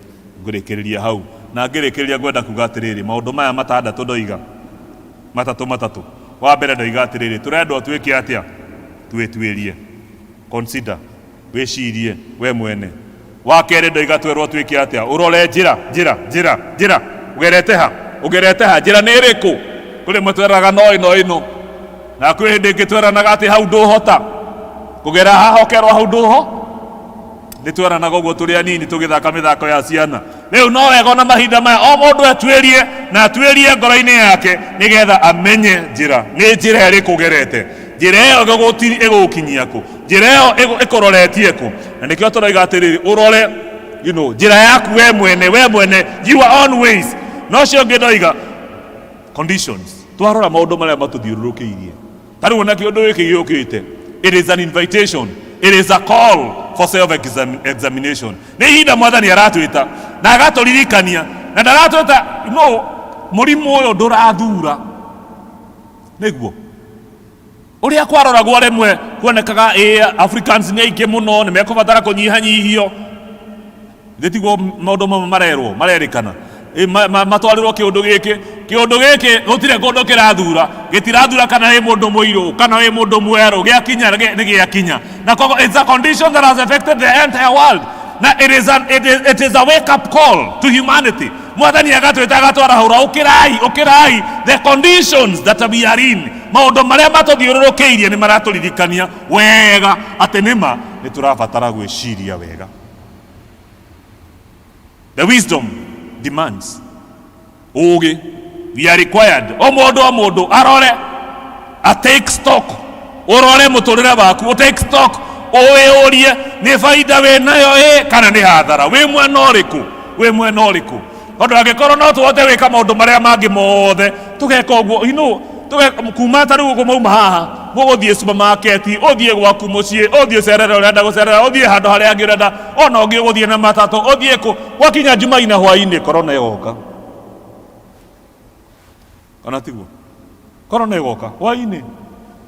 ngũrĩkĩrĩria hau. Na ngĩrĩkĩrĩria ngwenda kuga atĩrĩrĩ, maũndũ maya matandatũ ndoiga, matatũ matatũ. Wa mbere ndoiga atĩrĩrĩ, tũrendwo twĩke atĩa? Twĩtuĩrie. Consider, wĩcirie we mwene. Wa kerĩ ndoiga twerwo twĩke atĩa? Ũrore njĩra, njĩra, njĩra, njĩra. Ũgerete ha? Ũgerete ha? Njĩra nĩ ĩrĩkũ? Kũrĩ ĩmwe tweranaga no ĩno ĩno. Na kwĩ hĩndĩ ĩngĩ tweranaga atĩ hau ndũhota. Kũgera haha ũkerwo hau ndũho. Nĩ tweranaga ũguo tũrĩ anini tũgĩthaka mĩthako ya ciana. Rĩu no wega ona mahinda maya o mũndũ atuĩrie na atuĩrie ngoro-inĩ yake, nĩgetha amenye njĩra nĩ njĩra ĩrĩkũ ũgerete, njĩra ĩyo ĩgũgũkinyia kũ, njĩra ĩyo ĩkũroretie kũ. Na nĩkĩo tũroiga atĩrĩrĩ, ũrore njĩra yaku we mwene, we mwene, your own ways. Na ũcio ũngĩ ndoiga conditions, twarora maũndũ marĩa matũthiũrũrũkĩirie. Ta rĩu ona kĩũndũ gĩkĩ gĩũkĩte, it is an invitation, it is a call for self examination. Nĩ ihinda Mwathani aratwĩta na agatũririkania, na ndaratwĩta no mũrimũ ũyũ ndũrathura. Nĩguo ũrĩa kwaroragwo rĩmwe kuonekaga ĩ Africans nĩ aingĩ mũno, nĩ mekũbatara kũnyihanyihio. Githĩ tiguo maũndũ mamwe marerwo marerĩkana? Ĩ, matwarĩrwo kĩũndũ gĩkĩ, kĩũndũ gĩkĩ gũtirĩ kũndũ kĩrathura, gĩtirathura kana wĩ mũndũ mũirũ kana wĩ mũndũ mwerũ, gĩakinya nĩ gĩakinya. Na koguo it's a condition that has affected the entire world, na it is a wake up call to humanity. Mwathani agatwĩta agatwarahũra, ũkĩrai, ũkĩrai. The conditions that we are in, maũndũ marĩa matũthiũrũrũkĩirie nĩ maratũririkania wega atĩ nĩma nĩ tũrabatara gwĩciria wega. The wisdom demands ũũgĩ. We are required, o mũndũ o mũndũ arore, a take stock, ũrore mũtũrĩre waku, ũ take stock, ũwĩũrie nĩ baida wĩ nayo ĩ kana nĩ hathara, wĩ mwena ũrĩkũ, wĩ mwena ũrĩkũ. Tondũ angĩkorwo no tũhote gwĩka maũndũ marĩa mangĩ mothe, tũgeka ũguo, kuma ta rĩu ũguo mauma haha, mũgũthiĩ supermarket, ũthiĩ gwaku mũciĩ, ũthiĩ ũcerere ũrenda gũcerera, ũthiĩ handũ harĩa hangĩ ũrenda, ona ũngĩ ũgũthiĩ na matatũ, ũthiĩ kũ, gwakinya Jumaine hwainĩ korona ĩgoka. Kana tiguo? Korona ĩgoka hwainĩ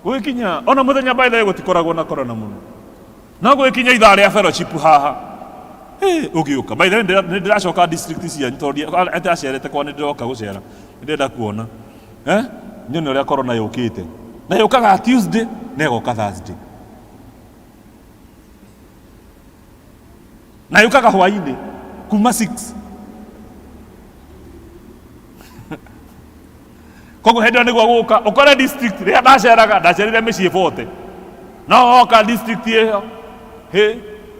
gũgĩkinya, ona mũthenya by the way gũtikoragwo na korona mũno, no gũgĩkinya ithaa rĩa fellowship haha, hey, ũgĩũka. By the way, nĩ ndĩracoka district cianyu, tondũ ndacerete kwa, nĩ ndĩroka gũcera, nĩ ndĩrenda kuona, nyone ũrĩa korona yũkĩte. Na yũkaga Tuesday na ĩgoka Thursday, na yũkaga hwainĩ kuma 6. Koguo hĩndĩ ĩyo nĩguo gũka ũkore district rĩrĩa ndaceraga, ndacerire mĩciĩ 40, no woka district ĩyo hĩ,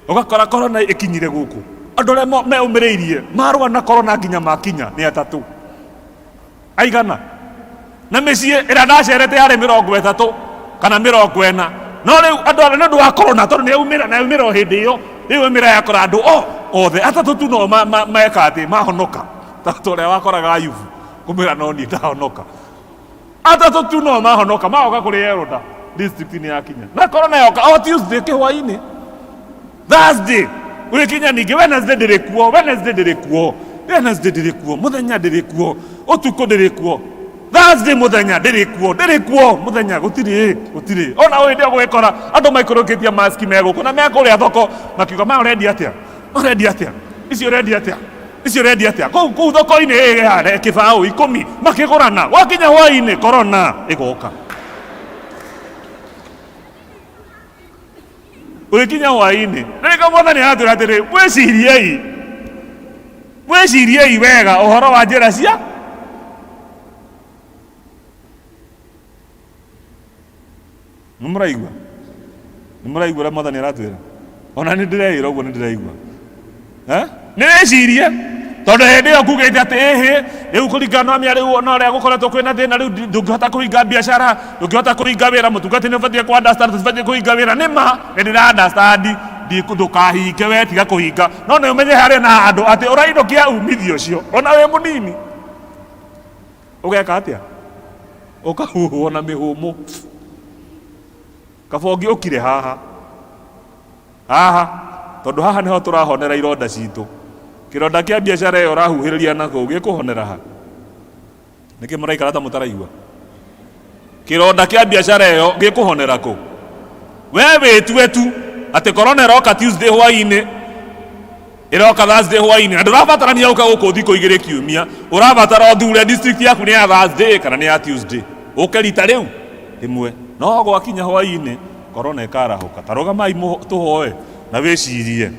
ũgakora korona ĩkinyire gũkũ. Andũ arĩa meũmĩrĩirie marũa na korona nginya makinya nĩ atatũ aigana, na mĩciĩ ĩrĩa ndacerete yarĩ 30 kana 40. No rĩu andũ arĩa nĩ ũndũ wa korona, tondũ nĩ yaumĩra na yaumĩra o hĩndĩ ĩyo, rĩu yaumĩra yakora andũ o othe atatũ tu no meka atĩ mahonoka, ta ũrĩa wakoraga Ayubu kũmwĩra no niĩ ndahonoka. Atatũ tu no mahonoka magoka kũrĩ elder district nĩ yakinya na corona yoka o Tuesday kĩhwainĩ, Thursday ũgĩkinya ningĩ Wednesday ndĩrĩ kuo, Wednesday ndĩrĩ kuo, Wednesday ndĩrĩ kuo, mũthenya ndĩrĩ kuo, ũtukũ ndĩrĩ kuo, Thursday mũthenya ndĩrĩ kuo, ndĩrĩ kuo mũthenya gũtirĩ, gũtirĩ. Ona hĩndĩ ĩyo gũgĩkora andũ maikũrũkĩtie maski me gũkũ na me kũrĩa thoko makiuga ma ũrendia atĩa, ũrendia atĩa, ici ũrendia atĩa, ici ũrendia atĩa, kũu kũu thoko-inĩ ĩĩ kĩbaũ ikũmi makĩgũrana, gwakinya hwaĩ-inĩ corona ĩgoka. Ũgĩkinya hwaĩ-inĩ rĩrĩa mwathani aratwĩra atĩrĩ, mwĩciriei, mwĩciriei wega ũhoro wa njĩra cia nĩ mũraigua, nĩ mũraigua ũrĩa mwathani aratwĩra? Ona nĩ ndĩreĩra ũguo, nĩ ndĩraigua. Eh? Nĩ wĩcirie tondũ hĩndĩ ĩyo kugĩte atĩ ĩhĩ rĩu kũringana na mĩa rĩu ona ũrĩa gũkoretwo kwĩna thĩna rĩu ndũngĩhota kũhinga biacara, ndũngĩhota kũhinga wĩra, mũtungatĩri nĩ ũbatiĩ kũ understand tũtibatiĩ kũhinga wĩra. Nĩ ma nĩ ndĩra understand, ndũkahinge we, tiga kũhinga, no nĩ ũmenye harĩ na handũ atĩ ũrainũkia umithio ũcio ona wĩ mũnini ũgeka atĩa, ũkahuhwo na mĩhũmũ kabongi ũkire haha haha, tondũ haha nĩho tũrahonera ironda citũ. Kĩronda kĩa biacara ĩyo ũrahuhĩrĩria na kũu gĩkũhonera ha? Nĩkĩ mũraikara ta mũtaraigua? Kĩronda kĩa biacara ĩyo gĩkũhonera kũ? We wĩtue tu atĩ corona ĩroka Tuesday hwaĩ-inĩ, ĩroka Thursday hwaĩ-inĩ, na ndũrabatarania gũka gũkũ thikũ igĩrĩ kiumia, ũrabatara ũthure district yaku nĩ ya Thursday kana nĩ ya Tuesday, ũke rita rĩu rĩmwe. No gwakinya hwaĩ-inĩ corona ĩkarahũka. Ta rũgamai tũhoe na wĩcirie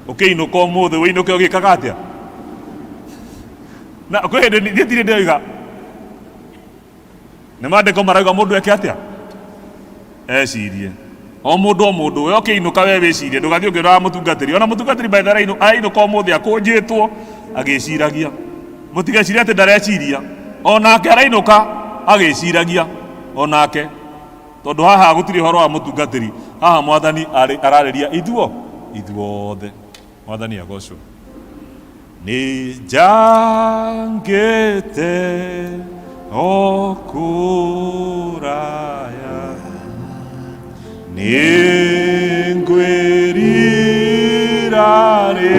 ũkĩinũka ũmũthĩ, wĩinũke ũgĩkaga atĩa? Na kwĩ hĩndĩ niĩ ndirĩ ndĩroiga nĩ maandĩko marauga mũndũ eke atĩa, ecirie. O mũndũ o mũndũ, we ũkĩinũka we wĩcirie, ndũgathiĩ ũkĩroraga mũtungatĩri. Ona mũtungatĩri by the way ainũka ũmũthĩ akũnjĩtwo agĩciragia, mũtigecirie atĩ ndareciria, onake arainũka agĩciragia onake, tondũ haha gũtirĩ ũhoro wa mũtungatĩri, haha mwathani ararĩria ithuo ithuothe. Mwathani agocwo. Nĩ njangĩte o kũraya, nĩ ngwĩrira rĩ,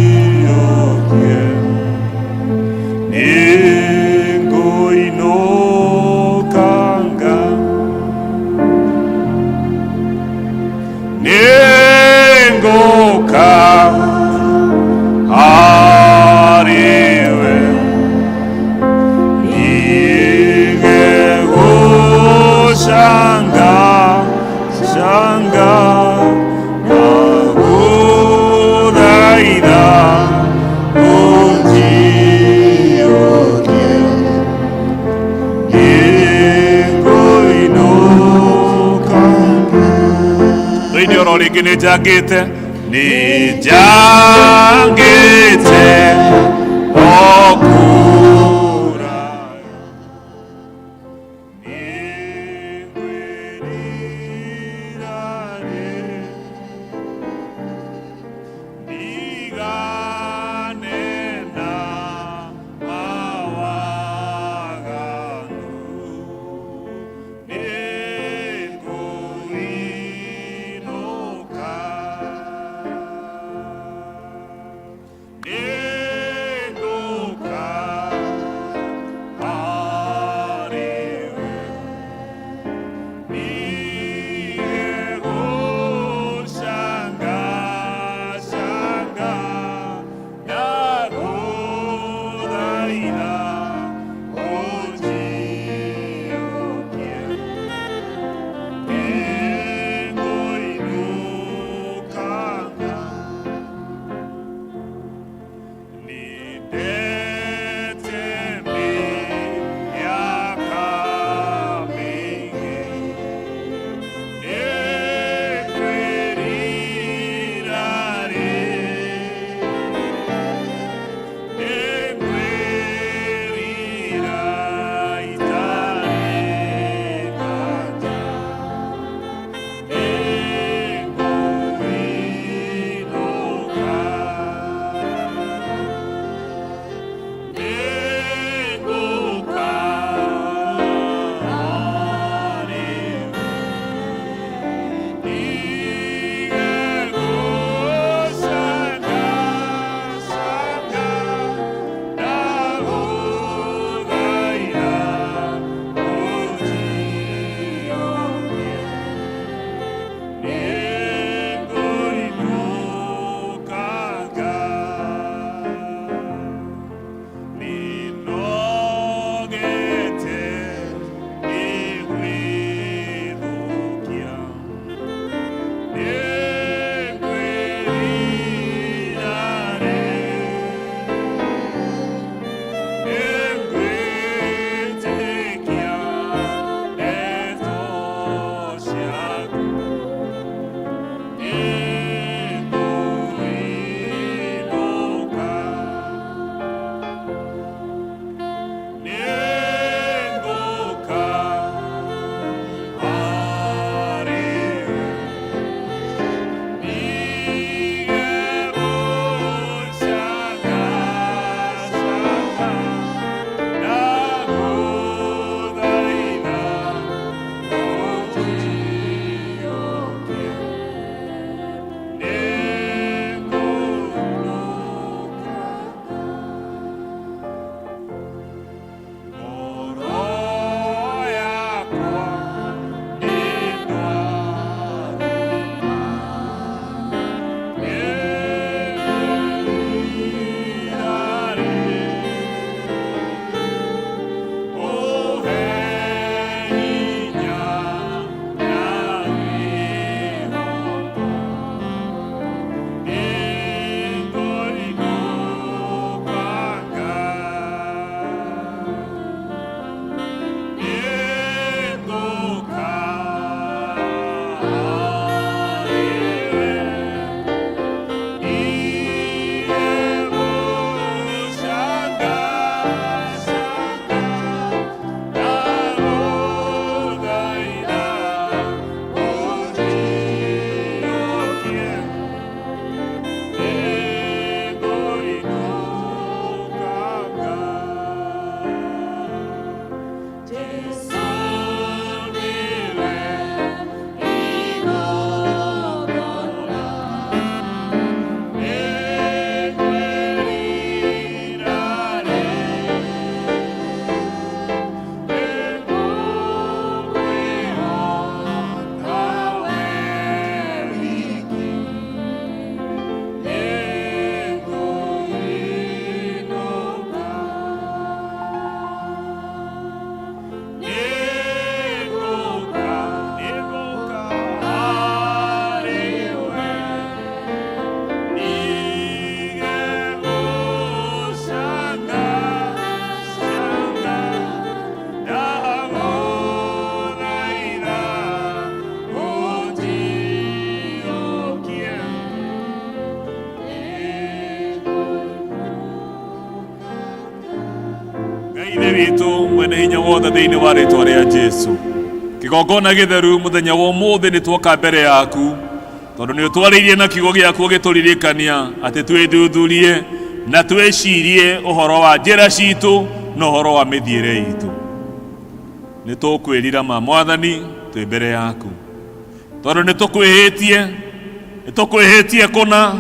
ũnjiyũkie, nĩngũinũkanga, nĩngũka harĩwe, ndige gũcanga canga, ndagũthaitha ũnjiyũkie, nĩngũinũkanga. Thĩinĩ oro rĩngĩ nĩ njangĩte, nĩ njangĩte o kũraya, nĩngwĩrira rĩ, ndigane na mawaganu, nĩngũinũka, nĩngũka harĩwe, ndige gũcanga canga, ndagũthaitha ũnjiyũkie, nĩngũinũkanga. Nĩndete mĩaka mĩingĩ, nĩngwĩrira rĩ, Ithe witũ mwene hinya wothe thĩinĩ wa rĩtwa rĩa Jesu, kĩgongona gĩtheru mũthenya wa ũmũthĩ nĩ tuoka mbere yaku tondũ nĩ ũtwarĩirie na kiugo gĩaku ũgĩtũririkania atĩ twĩthuthurie na twĩcirie ũhoro wa njĩra citũ na ũhoro wa mĩthiĩre itũ. Nĩ tũkwĩrira ma Mwathani twĩ mbere yaku tondũ nĩ tũkwĩhĩtie, nĩ tũkwĩhĩtie kũna,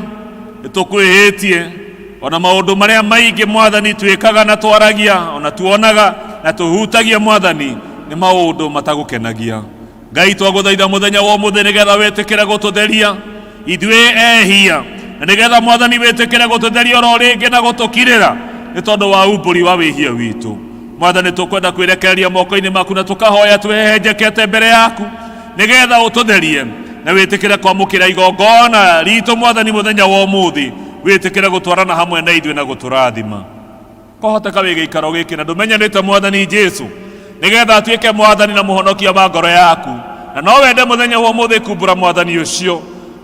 nĩ tũkwĩhĩtie ona maũndũ marĩa maingĩ Mwathani twĩkaga na twaragia ona tuonaga na tũhutagia Mwathani nĩ maũndũ matagũkenagia. Ngai twagũthaitha mũthenya wa ũmũthĩ nĩgetha wĩtĩkĩre gũtũtheria ithuĩ ehia na nĩgetha Mwathani wĩtĩkĩre gũtũtheria oro rĩngĩ na gũtũkirĩra nĩ tondũ wa umbũri wa wĩhia witũ. Mwathani tũkwenda kwĩrekereria moko-inĩ maku na tũkahoya twĩhehenjekete mbere yaku nĩgetha ũtũtherie na wĩtĩkĩre kwamũkĩra igongona ritũ Mwathani mũthenya wa ũmũthĩ, wĩtĩkĩre gũtwarana hamwe na ithuĩ na gũtũrathima. Kwahoteka wĩ gĩikaro gĩkĩ na ndũmenyanĩte Mwathani Jesu nĩgetha atuĩke Mwathani na mũhonokia wa ngoro yaku, na no wende mũthenya wa ũmũthĩ kumbũra Mwathani ũcio,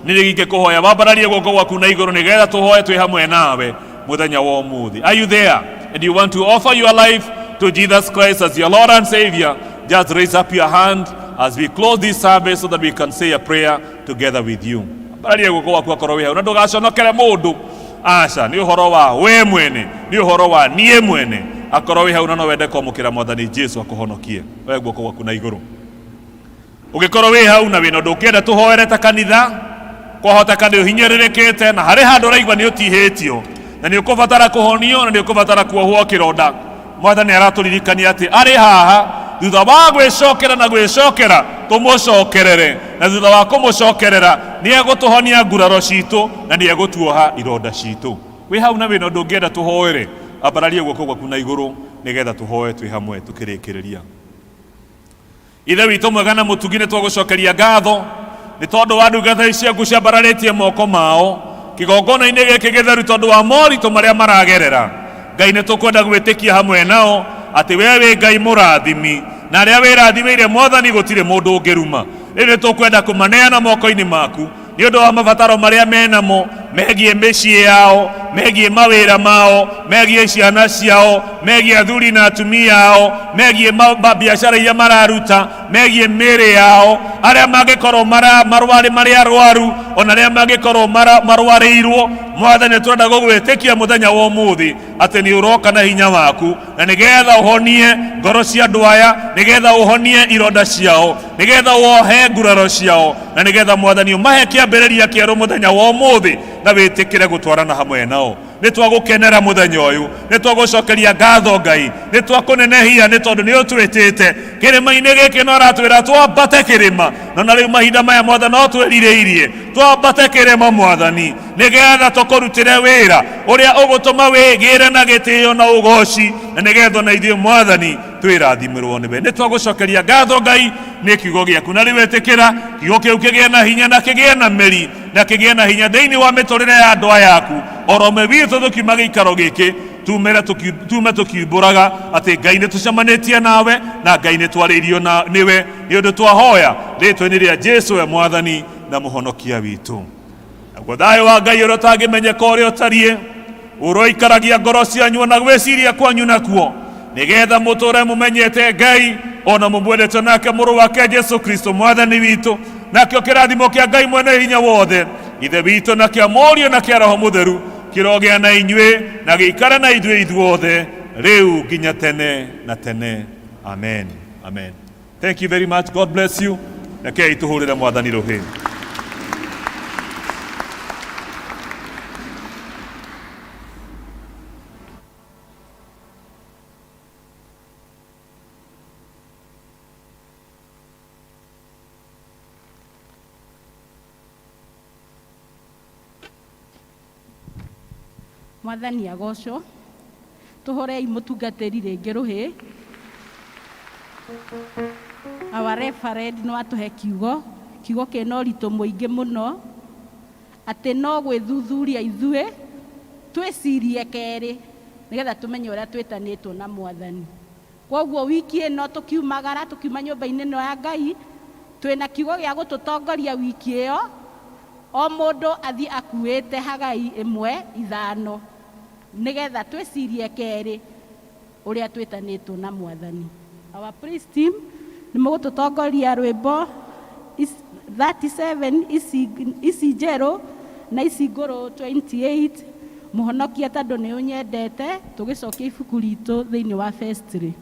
nĩ ingĩkũhoya wambararie guoko gwaku na igũrũ nĩgetha tũhoe twĩ hamwe nawe mũthenya wa ũmũthĩ. Are you there and you want to offer your life to Jesus Christ as your Lord and Savior? Just raise up your hand as we close this service so that we can say a prayer together with you. Ambararia guoko gwaku akorwo wĩ hau na ndũgaconokere mũndũ. Aca, nĩ ũhoro wa we mwene, nĩ ũhoro wa niĩ mwene. Akorwo wĩ hau na no wende kwamũkĩra Mwathani Jesu akũhonokie, oya guoko gwaku na igũrũ. Ũngĩkorwo wĩ hau na wĩna ũndũ ũngĩenda tũhoere ta kanitha, kwahoteka nĩ ũhinyĩrĩrĩkĩte na harĩ handũ ũraigua nĩ ũtihĩtio na nĩ ũkũbatara kũhonio na nĩ ũkũbatara kuohwo kĩronda, Mwathani aratũririkania atĩ arĩ haha thutha wa gwĩcokera na gwĩcokera tũmũcokerere, na thutha wa kũmũcokerera nĩ egũtũhonia nguraro citũ na nĩ egũtuoha ironda citũ. Wĩ hau na wĩna ũndũ ũngĩenda tũhoere, ambararia guoko gwaku na igũrũ nĩgetha tũhoe twĩ hamwe tũkĩrĩkĩrĩria. Ithe witũ mwega na mũtugi, nĩ twagũcokeria ngatho nĩ tondũ wa ndungata ici ciaku ciambararĩtie moko mao kĩgongona-inĩ gĩkĩ gĩtheru tondũ wa moritũ marĩa maragerera. Ngai nĩ tũkwenda gwĩtĩkia hamwe nao atĩ we wĩ Ngai mũrathimi na arĩa wĩrathimĩire Mwathani gũtirĩ mũndũ ũngĩruma. Rĩu nĩ tũkwenda kũmaneana moko-inĩ maku nĩ ũndũ wa mabataro marĩa menamo megiĩ mĩciĩ yao, megiĩ mawĩra mao, megiĩ ciana ciao, megiĩ athuri na atumia ao, megiĩ biacara iria mararuta, megiĩ mĩĩrĩ yao, arĩa mangĩkorwo marwarĩ marĩ arwaru ona arĩa mangĩkorwo marwarĩirwo. Mwathani nĩ tũrenda gũgwĩtĩkia mũthenya wa ũmũthĩ atĩ nĩ ũroka na hinya waku na nĩgetha ũhonie ngoro cia andũ aya, nĩgetha ũhonie ironda ciao, nĩgetha wohe nguraro ciao, na nĩgetha Mwathani ũmahe kĩambĩrĩria kĩerũ mũthenya wa ũmũthĩ na wĩtĩkĩre gũtwarana hamwe nao. Nĩ twagũkenera mũthenya ũyũ, nĩ twagũcokeria ngatho Ngai, nĩ twakũnenehia nĩ tondũ nĩ ũtwĩtĩte kĩrĩma-inĩ gĩkĩ na ũratwĩra twambate kĩrĩma, no na rĩu mahinda maya Mwathani no twĩrirĩirie twambate kĩrĩma Mwathani nĩgetha tũkũrutĩre wĩra ũrĩa ũgũtũma wĩgĩre na gĩtĩo na ũgoci, na nĩgetha ona ithuĩ Mwathani twĩrathimĩrwo nĩwe. Nĩ twagũcokeria ngatho Ngai nĩ kiugo gĩaku, na rĩu ĩtĩkĩra kiugo kĩu kĩgĩe na hinya na kĩgĩe na mĩri na kĩgĩe na hinya thĩinĩ wa mĩtũrĩre ya andũ aya aku. Oro ũmwe witũ tũkiuma gĩikaro gĩkĩ tume tũkiumbũraga atĩ Ngai nĩ tũcemanĩtie nawe na Ngai nĩ twarĩirio nĩwe, nĩ ũndũ twahoya rĩtwa-inĩ rĩa Jesu we Mwathani na Mũhonokia witũ. Naguo thayũ wa Ngai ũrĩa ũtangĩmenyeka ũrĩa ũtariĩ ũroikaragia ngoro cianyu na gwĩciria kwanyu nakuo, nĩgetha mũtũre mũmenyete Ngai ona mũmwendete nake mũrũ wake Jesu Kristo Mwathani witũ. Nakĩo kĩrathimo kĩa Ngai mwene hinya wothe, Ithe witũ, na kĩa Mũriũ na kĩa Roho Mũtheru kĩrogĩa na inyuĩ na gĩikare na ithuĩ ithuothe rĩu nginya tene na tene. Amen. Amen. Thank you very much. God bless you. Rekei tũhũrĩre Mwathani rũhĩ. Mwathani agocwo. Tũhũrei mũtungatĩri rĩngĩ rũhĩ. Our referend no atũhe kiugo, kiugo kĩna ũritũ mũingĩ mũno, atĩ no gwĩthuthuria ithuĩ twĩcirie kerĩ nĩgetha tũmenye ũrĩa twĩtanĩtwo na Mwathani. Kwoguo wiki ĩno tũkiumagara, tũkiuma nyũmba-inĩ ĩno ya Ngai, twĩna kiugo gĩa gũtũtongoria wiki ĩyo, o mũndũ athiĩ akuĩte hagai ĩmwe ithano, nĩgetha twĩcirie kerĩ. Ũrĩa twĩtanĩtwo na Mwathani. Our praise team nĩ mũgũtũtongoria rwĩmbo 37 ici, ici njerũ na ici ngũrũ 28, Mũhonokia tondũ nĩ ũnyendete, tũgĩcokia ibuku ritũ thĩinĩ wa vestry.